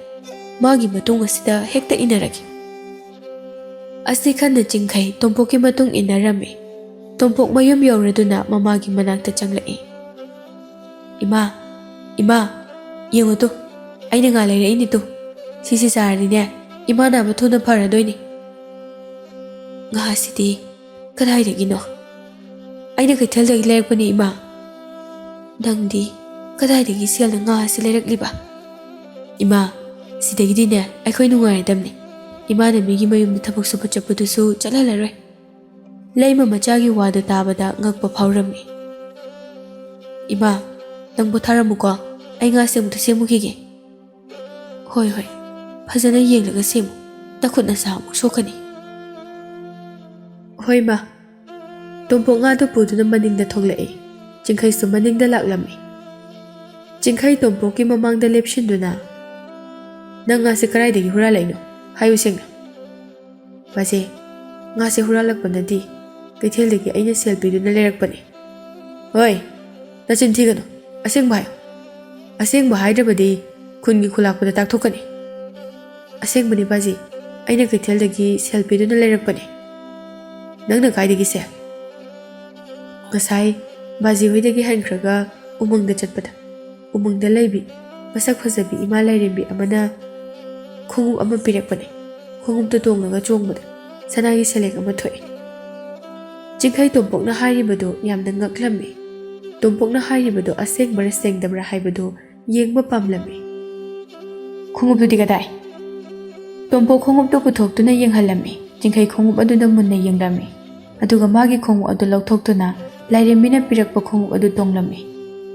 ꯃꯥꯒꯤ ꯃꯇꯨꯡ ꯑꯁꯤꯗ ꯍꯦꯛꯇ ꯏꯟꯅꯔꯒꯦ꯫" ꯑꯁꯤ ꯈꯟꯅ ꯆꯤꯡꯈꯩ ꯇꯣꯝꯄꯣꯛꯀꯤ ꯃꯇꯨꯡ ꯏꯟꯅꯔꯝꯃꯤ꯫ ꯇꯣꯝꯄꯣꯛ ꯃꯌꯨꯝ ꯌꯧꯔꯗꯨꯅ ꯃꯃꯥꯒꯤ ꯃꯅꯥꯛꯇ ꯆꯪꯂꯛꯏ꯫ "ꯏꯃꯥ, ꯏꯃꯥ, ꯌꯦꯡꯉꯨ ꯇꯨ, ꯑꯩꯅ ꯉꯥ ꯂꯩꯔꯛꯏꯅꯤ ꯇꯨ꯫ ꯁꯤꯁꯤ ꯆꯥꯔꯗꯤꯅꯦ, ꯏꯃꯥ ꯅꯥꯕ ꯊꯨꯅ ꯐꯔꯗꯣꯏꯅꯤ꯫" "ꯉꯥ ꯑꯁꯤꯗꯤ ꯀꯗꯥꯏꯗꯒꯤꯅꯣ?" "ꯑꯩꯅ ꯀꯩꯊꯦꯜꯗꯒꯤ ꯂꯩꯔꯛꯄꯅꯤ, ꯏꯃꯥ꯫" "ꯅꯪꯗꯤ ꯀꯗꯥꯏꯗꯒꯤ ꯁꯦꯜꯅ ꯉꯥ ꯑꯁꯤ ꯂꯩꯔꯛꯂꯤꯕ?" "ꯏꯃꯥ, ꯁꯤꯗꯒꯤꯗꯤꯅꯦ ꯑꯩꯈꯣꯏ ꯅꯨꯡꯉꯥꯏꯔꯗꯝꯅꯤ꯫ ꯏꯃꯥꯅ ꯃꯤꯒꯤ ꯃꯌꯨꯝꯗ ꯊꯕꯛ ꯁꯨꯕ ꯆꯠꯄꯗꯨꯁꯨ ꯆꯠꯍꯜꯂꯔꯣꯏ꯫" ꯂꯩꯃ ꯃꯆꯥꯒꯤ ꯋꯥꯗꯨ ꯇꯥꯕꯗ ꯉꯛꯄ ꯐꯥꯎꯔꯝꯃꯤ꯫ "ꯏꯃꯥ, ꯅꯪ ꯄꯣꯊꯥꯔꯝꯃꯨꯀꯣ, ꯑꯩ ꯉꯥꯁꯦ ꯑꯃꯨꯛꯇ ꯁꯦꯝꯃꯨꯈꯤꯒꯦ꯫" "ꯍꯣꯏ, ꯍꯣꯏ, ꯐꯖꯅ ꯌꯦꯡꯂꯒ ꯁꯦꯝꯃꯨ, ꯅꯈꯨꯠ ꯅꯁꯥ ꯑꯃꯨꯛ ꯁꯣꯛꯀꯅꯤ꯫" "ꯍꯣꯏ, ꯃꯥ꯫" ꯇꯣꯝꯄꯣꯛ ꯉꯥꯗꯨ ꯄꯨꯗꯨꯅ ꯃꯅꯤꯡꯗ ꯊꯣꯛꯂꯛꯏ꯫ ꯆꯤꯡꯈꯩꯁꯨ ꯃꯅꯤꯡꯗ ꯂꯥꯛꯂꯝꯃꯤ꯫ ꯆꯤꯡꯈꯩ ꯇꯣꯝꯄꯣꯛꯀꯤ ꯃꯃꯥꯡꯗ ꯂꯦꯞꯁꯤꯟꯗꯨꯅ, "ꯅꯪ ꯉꯥꯁꯦ ꯀꯗꯥꯏꯗꯒꯤ ꯍꯨꯔꯥꯜꯂꯛꯏꯅꯣ? ꯍꯥꯏꯌꯨ ꯁꯦꯡꯅ꯫" "ꯕꯥꯖꯦ, ꯉꯥꯁꯦ ꯍꯨꯔꯥꯜꯂꯛꯄ ꯅꯠꯇꯦ, ꯀꯩꯊꯦꯜꯗꯒꯤ ꯑꯩꯅ ꯁꯦꯜ ꯄꯤꯗꯨꯅ ꯂꯩꯔꯛꯄꯅꯦ꯫" "ꯍꯣꯏ, ꯅꯆꯤꯟ ꯊꯤꯒꯅꯨ, ꯑꯁꯦꯡꯕ ꯍꯥꯏꯌꯨ꯫ ꯑꯁꯦꯡꯕ ꯍꯥꯏꯗ꯭ꯔꯕꯗꯤ ꯈꯨꯟꯒꯤ ꯈꯨꯂꯥꯛꯄꯗ ꯇꯥꯛꯊꯣꯛꯀꯅꯤ꯫" "ꯑꯁꯦꯡꯕꯅꯤ ꯕꯥꯖꯤ, ꯑꯩꯅ ꯀꯩꯊꯦꯜꯗꯒꯤ ꯁꯦꯜ ꯄꯤꯗꯨꯅ ꯂꯩꯔꯛꯄꯅꯦ꯫" "ꯅꯪꯅ ꯀꯥꯏꯗꯒꯤ ꯁꯦꯜ?" "ꯉꯁꯥꯏ ꯕꯥꯖꯤ ꯍꯣꯏꯗꯒꯤ ꯍꯟꯈ꯭ꯔꯒ ꯎꯃꯪꯗ ꯆꯠꯄꯗ, ꯎꯃꯪꯗ ꯂꯩꯕꯤ ꯃꯁꯛ ꯐꯖꯕꯤ ꯏꯃꯥ ꯂꯥꯏꯔꯦꯝꯕꯤ ꯑꯃꯅ ꯈꯣꯡꯎꯞ ꯑꯃ ꯄꯤꯔꯛꯄꯅꯦ꯫ ꯈꯣꯡꯎꯞꯇꯨ ꯇꯣꯡꯂꯒ ꯆꯣꯡꯕꯗ ꯁꯅꯥꯒꯤ ꯁꯦꯂꯦꯛ ꯑꯃ ꯊꯣꯛꯑꯦ꯫" ꯆꯤꯡꯈꯩ ꯇꯣꯝꯄꯣꯛꯅ ꯍꯥꯏꯔꯤꯕꯗꯨ ꯌꯥꯝꯅ ꯉꯛꯂꯝꯃꯤ꯫ ꯇꯣꯝꯄꯣꯛꯅ ꯍꯥꯏꯔꯤꯕꯗꯨ ꯑꯁꯦꯡꯕꯔꯥ ꯁꯦꯡꯗꯕ꯭ꯔꯥ ꯍꯥꯏꯕꯗꯨ ꯌꯦꯡꯕ ꯄꯥꯝꯂꯝꯃꯤ꯫ "ꯈꯣꯡꯎꯞꯇꯨꯗꯤ ꯀꯗꯥꯏ?" ꯇꯣꯝꯄꯣꯛ ꯈꯣꯡꯎꯞꯇꯨ ꯄꯨꯊꯣꯛꯇꯨꯅ ꯌꯦꯡꯍꯜꯂꯝꯃꯤ꯫ ꯆꯤꯡꯈꯩ ꯈꯣꯡꯎꯞ ꯑꯗꯨꯗ ꯃꯨꯟꯅ ꯌꯦꯡꯂꯝꯃꯤ꯫ ꯑꯗꯨꯒ ꯃꯥꯒꯤ ꯈꯣꯡꯎꯞ ꯑꯗꯨ ꯂꯧꯊꯣꯛꯇꯨꯅ ꯂꯥꯏꯔꯦꯝꯕꯤꯅ ꯄꯤꯔꯛꯄ ꯈꯣꯡꯎꯞ ꯑꯗꯨ ꯇꯣꯡꯂꯝꯃꯤ꯫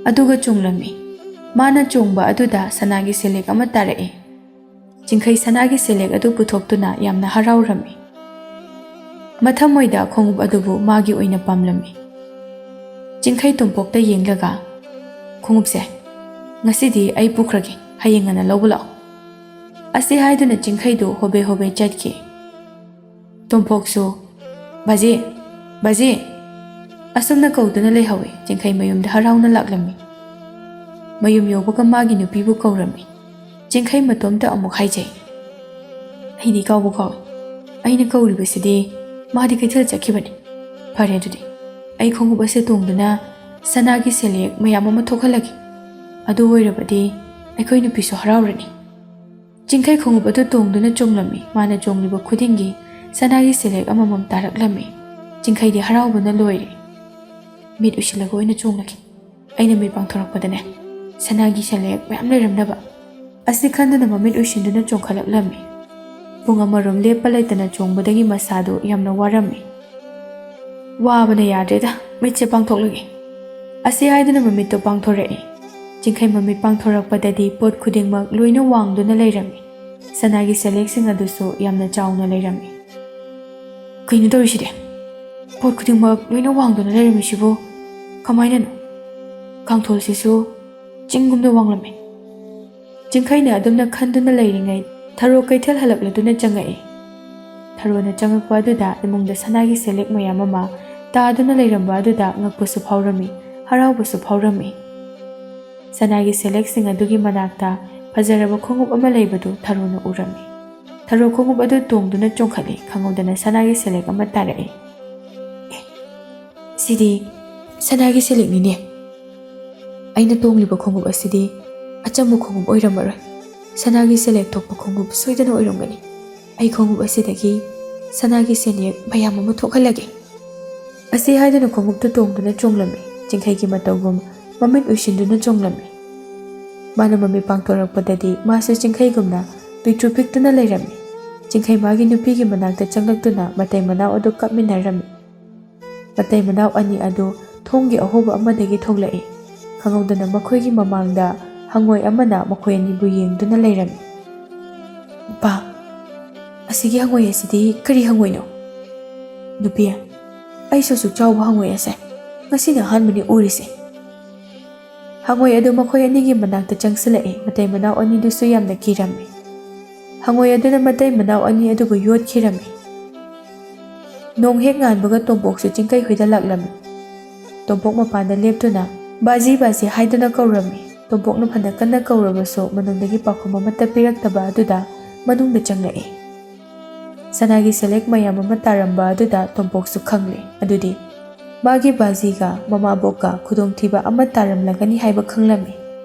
ꯑꯗꯨꯒ ꯆꯣꯡꯂꯝꯃꯤ꯫ ꯃꯥꯅ ꯆꯣꯡꯕ ꯑꯗꯨꯗ ꯁꯅꯥꯒꯤ ꯁꯦꯂꯦꯛ ꯑꯃ ꯇꯥꯔꯛꯏ꯫ ꯆꯤꯡꯈꯩ ꯁꯅꯥꯒꯤ ꯁꯦꯂꯦꯛ ꯑꯗꯨ ꯄꯨꯊꯣꯛꯇꯨꯅ ꯌꯥꯝꯅ ꯍꯔꯥꯎꯔꯝꯃꯤ꯫ ꯃꯊꯃꯣꯏꯗ ꯈꯣꯡꯎꯞ ꯑꯗꯨꯕꯨ ꯃꯥꯒꯤ ꯑꯣꯏꯅ ꯄꯥꯝꯂꯝꯃꯤ꯫ ꯆꯤꯡꯈꯩ ꯇꯣꯝꯄꯣꯛꯇ ꯌꯦꯡꯂꯒ, "ꯈꯣꯡꯎꯞꯁꯦ ꯉꯁꯤꯗꯤ ꯑꯩ ꯄꯨꯈ꯭ꯔꯒꯦ, ꯍꯌꯦꯡ ꯉꯟꯅ ꯂꯧꯕ ꯂꯥꯛꯑꯣ" ꯑꯁꯤ ꯍꯥꯏꯗꯨꯅ ꯆꯤꯡꯈꯩꯗꯨ ꯍꯣꯕꯦ ꯍꯣꯕꯦ ꯆꯠꯈꯤ꯫ ꯇꯣꯝꯄꯣꯛꯁꯨ, "ꯕꯥꯖꯤ, ꯕꯥꯖꯤ" ꯑꯁꯨꯝꯅ ꯀꯧꯗꯨꯅ ꯂꯩꯍꯧꯏ꯫ ꯆꯤꯡꯈꯩ ꯃꯌꯨꯝꯗ ꯍꯔꯥꯎꯅ ꯂꯥꯛꯂꯝꯃꯤ꯫ ꯃꯌꯨꯝ ꯌꯧꯕꯒ ꯃꯥꯒꯤ ꯅꯨꯄꯤꯕꯨ ꯀꯧꯔꯝꯃꯤ꯫ ꯆꯤꯡꯈꯩ ꯃꯇꯣꯝꯇ ꯑꯃꯨꯛ ꯍꯥꯏꯖꯩ, "ꯑꯩꯗꯤ ꯀꯥꯎꯕꯨ ꯀꯥꯎꯏ꯫ ꯑꯩꯅ ꯀꯧꯔꯤꯕꯁꯤꯗꯤ ꯃꯥꯗꯤ ꯀꯩꯊꯦꯜ ꯆꯠꯈꯤꯕꯅꯤ꯫ ꯐꯔꯦ ꯑꯗꯨꯗꯤ, ꯑꯩ ꯈꯣꯡꯎꯞ ꯑꯁꯦ ꯇꯣꯡꯗꯨꯅ ꯁꯅꯥꯒꯤ ꯁꯦꯂꯦꯛ ꯃꯌꯥꯝ ꯑꯃ ꯊꯣꯛꯍꯜꯂꯒꯦ꯫ ꯑꯗꯨ ꯑꯣꯏꯔꯕꯗꯤ ꯑꯩꯈꯣꯏ ꯅꯨꯄꯤꯁꯨ ꯍꯔꯥꯎꯔꯅꯤ"꯫ ꯆꯤꯡꯈꯩ ꯈꯣꯡꯎꯞ ꯑꯗꯨ ꯇꯣꯡꯗꯨꯅ ꯆꯣꯡꯂꯝꯃꯤ꯫ ꯃꯥꯅ ꯆꯣꯡꯂꯤꯕ ꯈꯨꯗꯤꯡꯒꯤ ꯁꯅꯥꯒꯤ ꯁꯦꯂꯦꯛ ꯑꯃꯃꯝ ꯇꯥꯔꯛꯂꯝꯃꯤ꯫ ꯆꯤꯡꯈꯩꯗꯤ ꯍꯔꯥꯎꯕꯅ ꯂꯣꯏꯔꯦ꯫ "ꯃꯤꯠ ꯎꯏꯁꯤꯜꯂꯒ ꯑꯣꯏꯅ ꯆꯣꯡꯂꯒꯦ꯫ ꯑꯩꯅ ꯃꯤꯠ ꯄꯥꯡꯊꯣꯔꯛꯄꯗꯅꯦ, ꯁꯅꯥꯒꯤ ꯁꯦꯂꯦꯛ ꯃꯌꯥꯝ ꯂꯩꯔꯝꯅꯕ" ꯑꯁꯤ ꯈꯟꯗꯨꯅ ꯃꯃꯤꯠ ꯎꯏꯁꯤꯟꯗꯨꯅ ꯆꯣꯡꯈꯠꯂꯛꯂꯝꯃꯤ꯫ ꯄꯨꯡ ꯑꯃꯔꯣꯝ ꯂꯦꯞꯄ ꯂꯩꯇꯅ ꯆꯣꯡꯕꯗꯒꯤ ꯃꯁꯥꯗꯨ ꯌꯥꯝꯅ ꯋꯥꯔꯝꯃꯤ꯫ "ꯋꯥꯕꯅ ꯌꯥꯗ꯭ꯔꯦꯗ, ꯃꯤꯠꯁꯦ ꯄꯥꯡꯊꯣꯛꯂꯒꯦ" ꯑꯁꯤ ꯍꯥꯏꯗꯨꯅ ꯃꯃꯤꯠꯇꯨ ꯄꯥꯡꯊꯣꯔꯛꯏ꯫ ꯆꯤꯡꯈꯩ ꯃꯃꯤꯠ ꯄꯥꯡꯊꯣꯔꯛꯄꯗꯗꯤ ꯄꯣꯠ ꯈꯨꯗꯤꯡꯃꯛ ꯂꯣꯏꯅ ꯋꯥꯡꯗꯨꯅ ꯂꯩꯔꯝꯃꯤ꯫ ꯁꯅꯥꯒꯤ ꯁꯦꯂꯦꯛꯁꯤꯡ ꯑꯗꯨꯁꯨ ꯌꯥꯝꯅ ꯆꯥꯎꯅ ꯂꯩꯔꯝꯃꯤ꯫ "ꯀꯩꯅꯣ ꯇꯧꯔꯤꯁꯤꯗꯤ? ꯄꯣꯠ ꯈꯨꯗꯤꯡꯃꯛ ꯂꯣꯏꯅ ꯋꯥꯡꯗꯨꯅ ꯂꯩꯔꯝꯃꯤꯁꯤꯕꯨ ꯀꯃꯥꯏꯅꯅꯣ? ꯀꯥꯡꯊꯣꯜꯁꯤꯁꯨ ꯆꯤꯡꯒꯨꯝꯅ ꯋꯥꯡꯂꯝꯃꯤ"꯫ ꯆꯤꯡꯈꯩꯅ ꯑꯗꯨꯝꯅ ꯈꯟꯗꯨꯅ ꯂꯩꯔꯤꯉꯩ ꯊꯔꯣ ꯀꯩꯊꯦꯜ ꯍꯜꯂꯛꯂꯗꯨꯅ ꯆꯪꯉꯛꯏ꯫ ꯊꯔꯣꯅ ꯆꯪꯉꯛꯄ ꯑꯗꯨꯗ ꯏꯃꯨꯡꯗ ꯁꯅꯥꯒꯤ ꯁꯦꯂꯦꯛ ꯃꯌꯥꯝ ꯑꯃ ꯇꯥꯗꯨꯅ ꯂꯩꯔꯝꯕ ꯑꯗꯨꯗ ꯉꯛꯄꯁꯨ ꯐꯥꯎꯔꯝꯃꯤ, ꯍꯔꯥꯎꯕꯁꯨ ꯐꯥꯎꯔꯝꯃꯤ꯫ ꯁꯅꯥꯒꯤ ꯁꯦꯂꯦꯛꯁꯤꯡ ꯑꯗꯨꯒꯤ ꯃꯅꯥꯛꯇ ꯐꯖꯔꯕ ꯈꯣꯡꯎꯞ ꯑꯃ ꯂꯩꯕꯗꯨ ꯊꯔꯣꯅ ꯎꯔꯝꯃꯤ꯫ ꯊꯔꯣ ꯈꯣꯡꯎꯞ ꯑꯗꯨ ꯇꯣꯡꯗꯨꯅ ꯆꯣꯡꯈꯠꯂꯤ, ꯈꯪꯍꯧꯗꯅ ꯁꯅꯥꯒꯤ ꯁꯦꯂꯦꯛ ꯑꯃ ꯇꯥꯔꯛꯏ꯫ "ꯑꯦ, ꯁꯤꯗꯤ ꯁꯅꯥꯒꯤ ꯁꯦꯂꯦꯛꯅꯤꯅꯦ꯫ ꯑꯩꯅ ꯇꯣꯡꯂꯤꯕ ꯈꯣꯡꯎꯞ ꯑꯁꯤꯗꯤ ꯑꯆꯝꯕ ꯈꯣꯡꯎꯞ ꯑꯣꯏꯔꯝꯃꯔꯣꯏ꯫ ꯁꯅꯥꯒꯤ ꯁꯦꯂꯦꯛ ꯊꯣꯛꯄ ꯈꯣꯡꯎꯞ ꯁꯣꯏꯗꯅ ꯑꯣꯏꯔꯝꯒꯅꯤ꯫ ꯑꯩ ꯈꯣꯡꯎꯞ ꯑꯁꯤꯗꯒꯤ ꯁꯅꯥꯒꯤ ꯁꯦꯂꯦꯛ ꯃꯌꯥꯝ ꯑꯃ ꯊꯣꯛꯍꯜꯂꯒꯦ"꯫ ꯑꯁꯤ ꯍꯥꯏꯗꯨꯅ ꯈꯣꯡꯎꯞꯇꯨ ꯇꯣꯡꯗꯨꯅ ꯆꯣꯡꯂꯝꯃꯤ꯫ ꯆꯤꯡꯈꯩꯒꯤ ꯃꯇꯧꯒꯨꯝ ꯃꯃꯤꯠ ꯎꯏꯁꯤꯟꯗꯨꯅ ꯆꯣꯡꯂꯝꯃꯤ꯫ ꯃꯥꯅ ꯃꯃꯤꯠ ꯄꯥꯡꯊꯣꯔꯛꯄꯗꯗꯤ ꯃꯥꯁꯨ ꯆꯤꯡꯈꯩꯒꯨꯝꯅ ꯄꯤꯛꯇ꯭ꯔꯨ ꯄꯤꯛꯇꯨꯅ ꯂꯩꯔꯝꯃꯤ꯫ ꯆꯤꯡꯈꯩ ꯃꯥꯒꯤ ꯅꯨꯄꯤꯒꯤ ꯃꯅꯥꯛꯇ ꯆꯪꯂꯛꯇꯨꯅ ꯃꯇꯩ ꯃꯅꯥꯎ ꯑꯗꯨ ꯀꯞꯃꯤꯟꯅꯔꯝꯃꯤ꯫ ꯃꯇꯩ ꯃꯅꯥꯎ ꯑꯅꯤ ꯑꯗꯨ ꯊꯣꯡꯒꯤ ꯑꯍꯣꯕ ꯑꯃꯗꯒꯤ ꯊꯣꯛꯂꯛꯏ꯫ ꯈꯪꯍꯧꯗꯅ ꯃꯈꯣꯏꯒꯤ ꯃꯃꯥꯡꯗ ꯍꯪꯉꯣꯏ ꯑꯃꯅ ꯃꯈꯣꯏ ꯑꯅꯤꯕꯨ ꯌꯦꯡꯗꯨꯅ ꯂꯩꯔꯝꯃꯤ꯫ "ꯅꯨꯄꯥ, ꯑꯁꯤꯒꯤ ꯍꯪꯉꯣꯏ ꯑꯁꯤꯗꯤ ꯀꯔꯤ ꯍꯪꯉꯣꯏꯅꯣ?" "ꯅꯨꯄꯤ, ꯑꯩꯁꯨ ꯑꯁꯨꯛ ꯆꯥꯎꯕ ꯍꯪꯉꯣꯏ ꯑꯁꯦ ꯉꯁꯤꯅ ꯑꯍꯥꯟꯕꯅꯤ ꯎꯔꯤꯁꯦ꯫" ꯍꯪꯉꯣꯏ ꯑꯗꯨ ꯃꯈꯣꯏ ꯑꯅꯤꯒꯤ ꯃꯅꯥꯛꯇ ꯆꯪꯁꯤꯜꯂꯛꯏ꯫ ꯃꯇꯩ ꯃꯅꯥꯎ ꯑꯅꯤꯗꯨꯁꯨ ꯌꯥꯝꯅ ꯀꯤꯔꯝꯃꯤ꯫ ꯍꯪꯉꯣꯏ ꯑꯗꯨꯅ ꯃꯇꯩ ꯃꯅꯥꯎ ꯑꯅꯤ ꯑꯗꯨꯕꯨ ꯌꯣꯠꯈꯤꯔꯝꯃꯤ꯫ ꯅꯣꯡ ꯍꯦꯛ ꯉꯥꯟꯕꯒ ꯇꯣꯝꯄꯣꯛꯁꯨ ꯆꯤꯡꯀꯩ ꯍꯣꯏꯗ ꯂꯥꯛꯂꯝꯃꯤ꯫ ꯇꯣꯝꯄꯣꯛ ꯃꯄꯥꯟꯗ ꯂꯦꯞꯇꯨꯅ "ꯕꯥꯖꯤ, ꯕꯥꯖꯤ" ꯍꯥꯏꯗꯨꯅ ꯀꯧꯔꯝꯃꯤ꯫ ꯇꯣꯝꯄꯣꯛꯅ ꯐꯅ ꯀꯟꯅ ꯀꯧꯔꯕꯁꯨ ꯃꯅꯨꯡꯗꯒꯤ ꯄꯥꯎꯈꯨꯝ ꯑꯃꯠꯇ ꯄꯤꯔꯛꯇꯕ ꯑꯗꯨꯗ ꯃꯅꯨꯡꯗ ꯆꯪꯂꯛꯏ꯫ ꯁꯅꯥꯒꯤ ꯁꯦꯂꯦꯛ ꯃꯌꯥꯝ ꯑꯃ ꯇꯥꯔꯝꯕ ꯑꯗꯨꯗ ꯇꯣꯝꯄꯣꯛꯁꯨ ꯈꯪꯂꯦ꯫ ꯑꯗꯨꯗꯤ ꯃꯥꯒꯤ ꯕꯥꯖꯤꯒ ꯃꯃꯥꯕꯣꯛꯀ ꯈꯨꯗꯣꯡꯊꯤꯕ ꯑꯃ ꯇꯥꯔꯝꯂꯒꯅꯤ ꯍꯥꯏꯕ ꯈꯪꯂꯝꯃꯤ꯫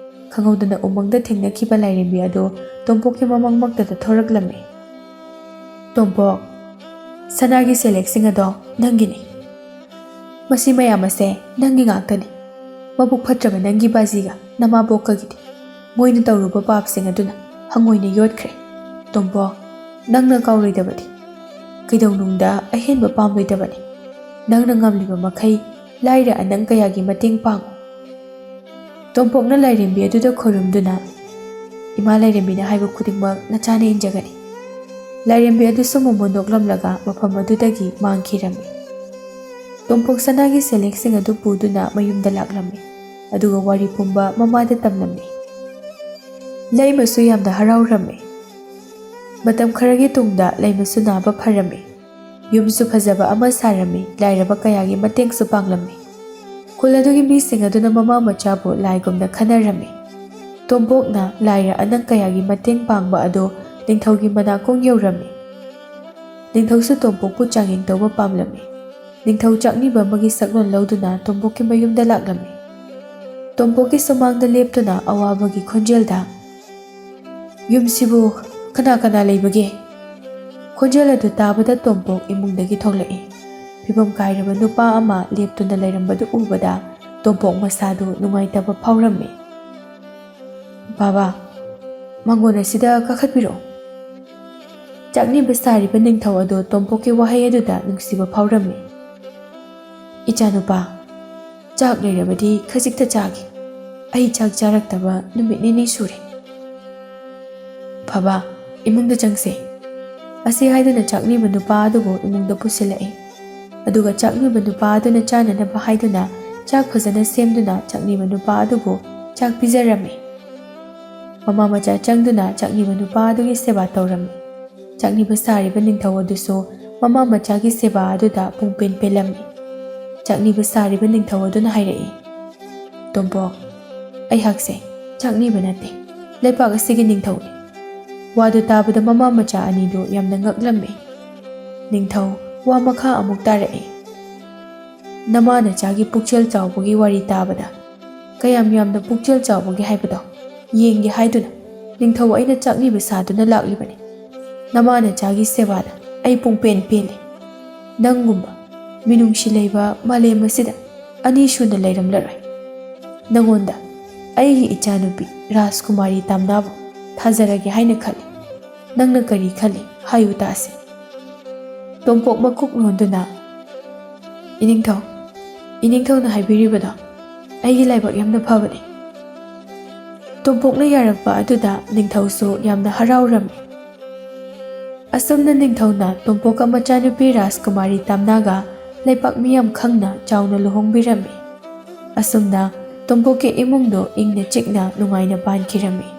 ꯈꯪꯍꯧꯗꯅ ꯎꯃꯪꯗ ꯊꯦꯡꯅꯈꯤꯕ ꯂꯥꯏꯔꯦꯝꯕꯤ ꯑꯗꯨ ꯇꯣꯝꯄꯣꯛꯀꯤ ꯃꯃꯪꯃꯛꯇꯗ ꯊꯣꯔꯛꯂꯝꯃꯤ꯫ "ꯇꯣꯝꯄꯣꯛ, ꯁꯅꯥꯒꯤ ꯁꯦꯂꯦꯛꯁꯤꯡ ꯑꯗꯣ ꯅꯪꯒꯤꯅꯤ꯫ ꯃꯁꯤ ꯃꯌꯥꯝ ꯑꯁꯦ ꯅꯪꯒꯤ ꯉꯥꯛꯇꯅꯤ꯫ ꯃꯕꯨꯛ ꯐꯠꯇ꯭ꯔꯕ ꯅꯪꯒꯤ ꯕꯥꯖꯤꯒ ꯅꯃꯥꯕꯣꯛꯀꯒꯤꯗꯤ꯫ ꯃꯣꯏꯅ ꯇꯧꯔꯨꯕ ꯄꯥꯞꯁꯤꯡ ꯑꯗꯨꯅ ꯍꯪꯉꯣꯏꯅ ꯌꯣꯠꯈ꯭ꯔꯦ꯫ ꯇꯣꯝꯄꯣꯛ, ꯅꯪꯅ ꯀꯥꯎꯔꯣꯏꯗꯕꯅꯤ꯫ ꯀꯩꯗꯧꯅꯨꯡꯗ ꯑꯍꯦꯟꯕ ꯄꯥꯝꯂꯣꯏꯗꯕꯅꯤ꯫ ꯅꯪꯅ ꯉꯝꯂꯤꯕ ꯃꯈꯩ ꯂꯥꯏꯔ ꯑꯅꯪ ꯀꯌꯥꯒꯤ ꯃꯇꯦꯡ ꯄꯥꯡꯉꯨ꯫" ꯇꯣꯝꯄꯣꯛꯅ ꯂꯥꯏꯔꯦꯝꯕꯤ ꯑꯗꯨꯗ ꯈꯨꯔꯨꯝꯗꯨꯅ, "ꯏꯃꯥ ꯂꯥꯏꯔꯦꯝꯕꯤꯅ ꯍꯥꯏꯕ ꯈꯨꯗꯤꯡꯃꯛ ꯅꯆꯥꯅ ꯏꯟꯖꯒꯅꯤ꯫" ꯂꯥꯏꯔꯦꯝꯕꯤ ꯑꯗꯨꯁꯨ ꯃꯣꯃꯣꯟ ꯅꯣꯛꯂꯝꯂꯒ ꯃꯐꯝ ꯑꯗꯨꯗꯒꯤ ꯃꯥꯡꯈꯤꯔꯝꯃꯤ꯫ ꯇꯣꯝꯄꯣꯛ ꯁꯅꯥꯒꯤ ꯁꯦꯂꯦꯛꯁꯤꯡ ꯑꯗꯨ ꯄꯨꯗꯨꯅ ꯃꯌꯨꯝꯗ ꯂꯥꯛꯂꯝꯃꯤ꯫ ꯑꯗꯨꯒ ꯋꯥꯔꯤ ꯄꯨꯝꯕ ꯃꯃꯥꯗ ꯇꯝꯂꯝꯃꯤ꯫ ꯂꯩꯃꯁꯨ ꯌꯥꯝꯅ ꯍꯔꯥꯎꯔꯝꯃꯤ꯫ ꯃꯇꯝ ꯈꯔꯒꯤ ꯇꯨꯡꯗ ꯂꯩꯃꯁꯨ ꯅꯥꯕ ꯐꯔꯝꯃꯤ꯫ ꯌꯨꯝꯁꯨ ꯐꯖꯕ ꯑꯃ ꯁꯥꯔꯝꯃꯤ, ꯂꯥꯏꯔꯕ ꯀꯌꯥꯒꯤ ꯃꯇꯦꯡꯁꯨ ꯄꯥꯡꯂꯝꯃꯤ꯫ ꯈꯨꯜ ꯑꯗꯨꯒꯤ ꯃꯤꯁꯤꯡ ꯑꯗꯨꯅ ꯃꯃꯥ ꯃꯆꯥꯕꯨ ꯂꯥꯏꯒꯨꯝꯅ ꯈꯟꯅꯔꯝꯃꯤ꯫ ꯇꯣꯝꯄꯣꯛꯅ ꯂꯥꯏꯔ ꯑꯅꯪ ꯀꯌꯥꯒꯤ ꯃꯇꯦꯡ ꯄꯥꯡꯕ ꯑꯗꯨ ꯅꯤꯡꯊꯧꯒꯤ ꯃꯅꯥꯀꯣꯡ ꯌꯧꯔꯝꯃꯤ꯫ ꯅꯤꯡꯊꯧꯁꯨ ꯇꯣꯝꯄꯣꯛꯄꯨ ꯆꯥꯡꯌꯦꯡ ꯇꯧꯕ ꯄꯥꯝꯂꯝꯃꯤ꯫ ꯅꯤꯡꯊꯧ ꯆꯥꯛꯅꯤꯕ ꯑꯃꯒꯤ ꯁꯛꯂꯣꯟ ꯂꯧꯗꯨꯅ ꯇꯣꯝꯄꯣꯛꯀꯤ ꯃꯌꯨꯝꯗ ꯂꯥꯛꯂꯝꯃꯤ꯫ ꯇꯣꯝꯄꯣꯛꯀꯤ ꯁꯨꯃꯥꯡꯗ ꯂꯦꯞꯇꯨꯅ ꯑꯋꯥꯕꯒꯤ ꯈꯣꯟꯖꯦꯜꯗ, "ꯌꯨꯝꯁꯤꯕꯨ ꯀꯅꯥ ꯀꯅꯥ ꯂꯩꯕꯒꯦ?" ꯈꯣꯟꯖꯦꯜ ꯑꯗꯨ ꯇꯥꯕꯗ ꯇꯣꯝꯄꯣꯛ ꯏꯃꯨꯡꯗꯒꯤ ꯊꯣꯛꯂꯛꯏ꯫ ꯐꯤꯕꯝ ꯀꯥꯏꯔꯕ ꯅꯨꯄꯥ ꯑꯃ ꯂꯦꯞꯇꯨꯅ ꯂꯩꯔꯝꯕꯗꯨ ꯎꯕꯗ ꯇꯣꯝꯄꯣꯛ ꯃꯁꯥꯗꯨ ꯅꯨꯡꯉꯥꯏꯇꯕ ꯐꯥꯎꯔꯝꯃꯤ꯫ "ꯕꯥꯕꯥ, ꯃꯥꯡꯒꯣꯟ ꯑꯁꯤꯗ ꯀꯥꯈꯠꯄꯤꯔꯛꯑꯣ꯫" ꯆꯥꯛꯅꯤꯕ ꯁꯥꯔꯤꯕ ꯅꯤꯡꯊꯧ ꯑꯗꯨ ꯇꯣꯝꯄꯣꯛꯀꯤ ꯋꯥꯍꯩ ꯑꯗꯨꯗ ꯅꯨꯡꯁꯤꯕ ꯐꯥꯎꯔꯝꯃꯤ꯫ "ꯏꯆꯥꯅꯨꯄꯥ, ꯆꯥꯛ ꯂꯩꯔꯕꯗꯤ ꯈꯖꯤꯛꯇ ꯆꯥꯒꯦ꯫ ꯑꯩ ꯆꯥꯛ ꯆꯥꯔꯛꯇꯕ ꯅꯨꯃꯤꯠ ꯅꯤꯅꯤ ꯁꯨꯔꯦ꯫" "ꯕꯥꯕꯥ, ꯏꯃꯨꯡꯗ ꯆꯪꯁꯦ꯫" ꯑꯁꯤ ꯍꯥꯏꯗꯨꯅ ꯆꯥꯛꯅꯤꯕ ꯅꯨꯄꯥ ꯑꯗꯨꯕꯨ ꯏꯃꯨꯡꯗ ꯄꯨꯁꯤꯜꯂꯛꯏ꯫ ꯑꯗꯨꯒ ꯆꯥꯛꯅꯤꯕ ꯅꯨꯄꯥ ꯑꯗꯨꯅ ꯆꯥꯅꯅꯕ ꯍꯥꯏꯗꯨꯅ ꯆꯥꯛ ꯐꯖꯅ ꯁꯦꯝꯗꯨꯅ ꯆꯥꯛꯅꯤꯕ ꯅꯨꯄꯥ ꯑꯗꯨꯕꯨ ꯆꯥꯛ ꯄꯤꯖꯔꯝꯃꯤ꯫ ꯃꯃꯥ ꯃꯆꯥ ꯆꯪꯗꯨꯅ ꯆꯥꯛꯅꯤꯕ ꯅꯨꯄꯥ ꯑꯗꯨꯒꯤ ꯁꯦꯕꯥ ꯇꯧꯔꯝꯃꯤ꯫ ꯆꯥꯛꯅꯤꯕ ꯁꯥꯔꯤꯕ ꯅꯤꯡꯊꯧ ꯑꯗꯨꯁꯨ ꯃꯃꯥ ꯃꯆꯥꯒꯤ ꯁꯦꯕꯥ ꯑꯗꯨꯗ ꯄꯨꯡꯄꯦꯟ ꯄꯦꯜꯂꯝꯃꯤ꯫ ꯆꯥꯛꯅꯤꯕ ꯁꯥꯔꯤꯕ ꯅꯤꯡꯊꯧ ꯑꯗꯨꯅ ꯍꯥꯏꯔꯛꯏ, "ꯇꯣꯝꯄꯣꯛ, ꯑꯩꯍꯥꯛꯁꯦ ꯆꯥꯛꯅꯤꯕ ꯅꯠꯇꯦ, ꯂꯩꯄꯥꯛ ꯑꯁꯤꯒꯤ ꯅꯤꯡꯊꯧꯅꯤ꯫" ꯋꯥꯗꯨ ꯇꯥꯕꯗ ꯃꯃꯥ ꯃꯆꯥ ꯑꯅꯤꯗꯨ ꯌꯥꯝꯅ ꯉꯛꯂꯝꯃꯤ꯫ ꯅꯤꯡꯊꯧ ꯋꯥ ꯃꯈꯥ ꯑꯃꯨꯛ ꯇꯥꯔꯛꯏ, "ꯅꯃꯥ ꯅꯆꯥꯒꯤ ꯄꯨꯛꯆꯦꯜ ꯆꯥꯎꯕꯒꯤ ꯋꯥꯔꯤ ꯇꯥꯕꯗ, ꯀꯌꯥꯝ ꯌꯥꯝꯅ ꯄꯨꯛꯆꯦꯜ ꯆꯥꯎꯕꯒꯦ ꯍꯥꯏꯕꯗꯣ ꯌꯦꯡꯒꯦ ꯍꯥꯏꯗꯨꯅ ꯅꯤꯡꯊꯧ ꯑꯩꯅ ꯆꯥꯛꯅꯤꯕ ꯁꯥꯗꯨꯅ ꯂꯥꯛꯂꯤꯕꯅꯤ꯫ ꯅꯃꯥ ꯅꯆꯥꯒꯤ ꯁꯦꯕꯥꯗ ꯑꯩ ꯄꯨꯡꯄꯦꯟ ꯄꯦꯜꯂꯤ꯫ ꯅꯪꯒꯨꯝꯕ ꯃꯤꯅꯨꯡꯁꯤ ꯂꯩꯕ ꯃꯥꯂꯦꯝ ꯑꯁꯤꯗ ꯑꯅꯤ ꯁꯨꯅ ꯂꯩꯔꯝꯂꯔꯣꯏ꯫ ꯅꯉꯣꯟꯗ ꯑꯩꯒꯤ ꯏꯆꯥꯅꯨꯄꯤ ꯔꯥꯖꯀꯨꯃꯥꯔꯤ ꯇꯥꯝꯅꯥꯕꯨ ꯊꯥꯖꯔꯒꯦ ꯍꯥꯏꯅ ꯈꯜꯂꯤ꯫ ꯅꯪꯅ ꯀꯔꯤ ꯈꯜꯂꯤ ꯍꯥꯏꯌꯨ ꯇꯥꯁꯤ꯫" ꯇꯣꯝꯄꯣꯛ ꯃꯀꯣꯛ ꯅꯣꯟꯗꯨꯅ, "ꯏꯅꯤꯡꯊꯧ, ꯏꯅꯤꯡꯊꯧꯅ ꯍꯥꯏꯕꯤꯔꯤꯕꯗꯣ ꯑꯩꯒꯤ ꯂꯥꯏꯕꯛ ꯌꯥꯝꯅ ꯐꯕꯅꯤ꯫" ꯇꯣꯝꯄꯣꯛꯅ ꯌꯥꯔꯛꯄ ꯑꯗꯨꯗ ꯅꯤꯡꯊꯧꯁꯨ ꯌꯥꯝꯅ ꯍꯔꯥꯎꯔꯝꯃꯤ꯫ ꯑꯁꯨꯝꯅ ꯅꯤꯡꯊꯧꯅ ꯇꯣꯝꯄꯣꯛꯀ ꯃꯆꯥꯅꯨꯄꯤ ꯔꯥꯖꯀꯨꯃꯥꯔꯤ ꯇꯥꯝꯅꯥꯒ ꯂꯩꯄꯥꯛ ꯃꯤꯌꯥꯝ ꯈꯪꯅ ꯆꯥꯎꯅ ꯂꯨꯍꯣꯡꯕꯤꯔꯝꯃꯤ꯫ ꯑꯁꯨꯝꯅ ꯇꯣꯝꯄꯣꯛꯀꯤ ꯏꯃꯨꯡꯗꯣ ꯏꯪꯅ ꯆꯤꯛꯅ ꯅꯨꯡꯉꯥꯏꯅ ꯄꯥꯟꯈꯤꯔꯝꯃꯤ꯫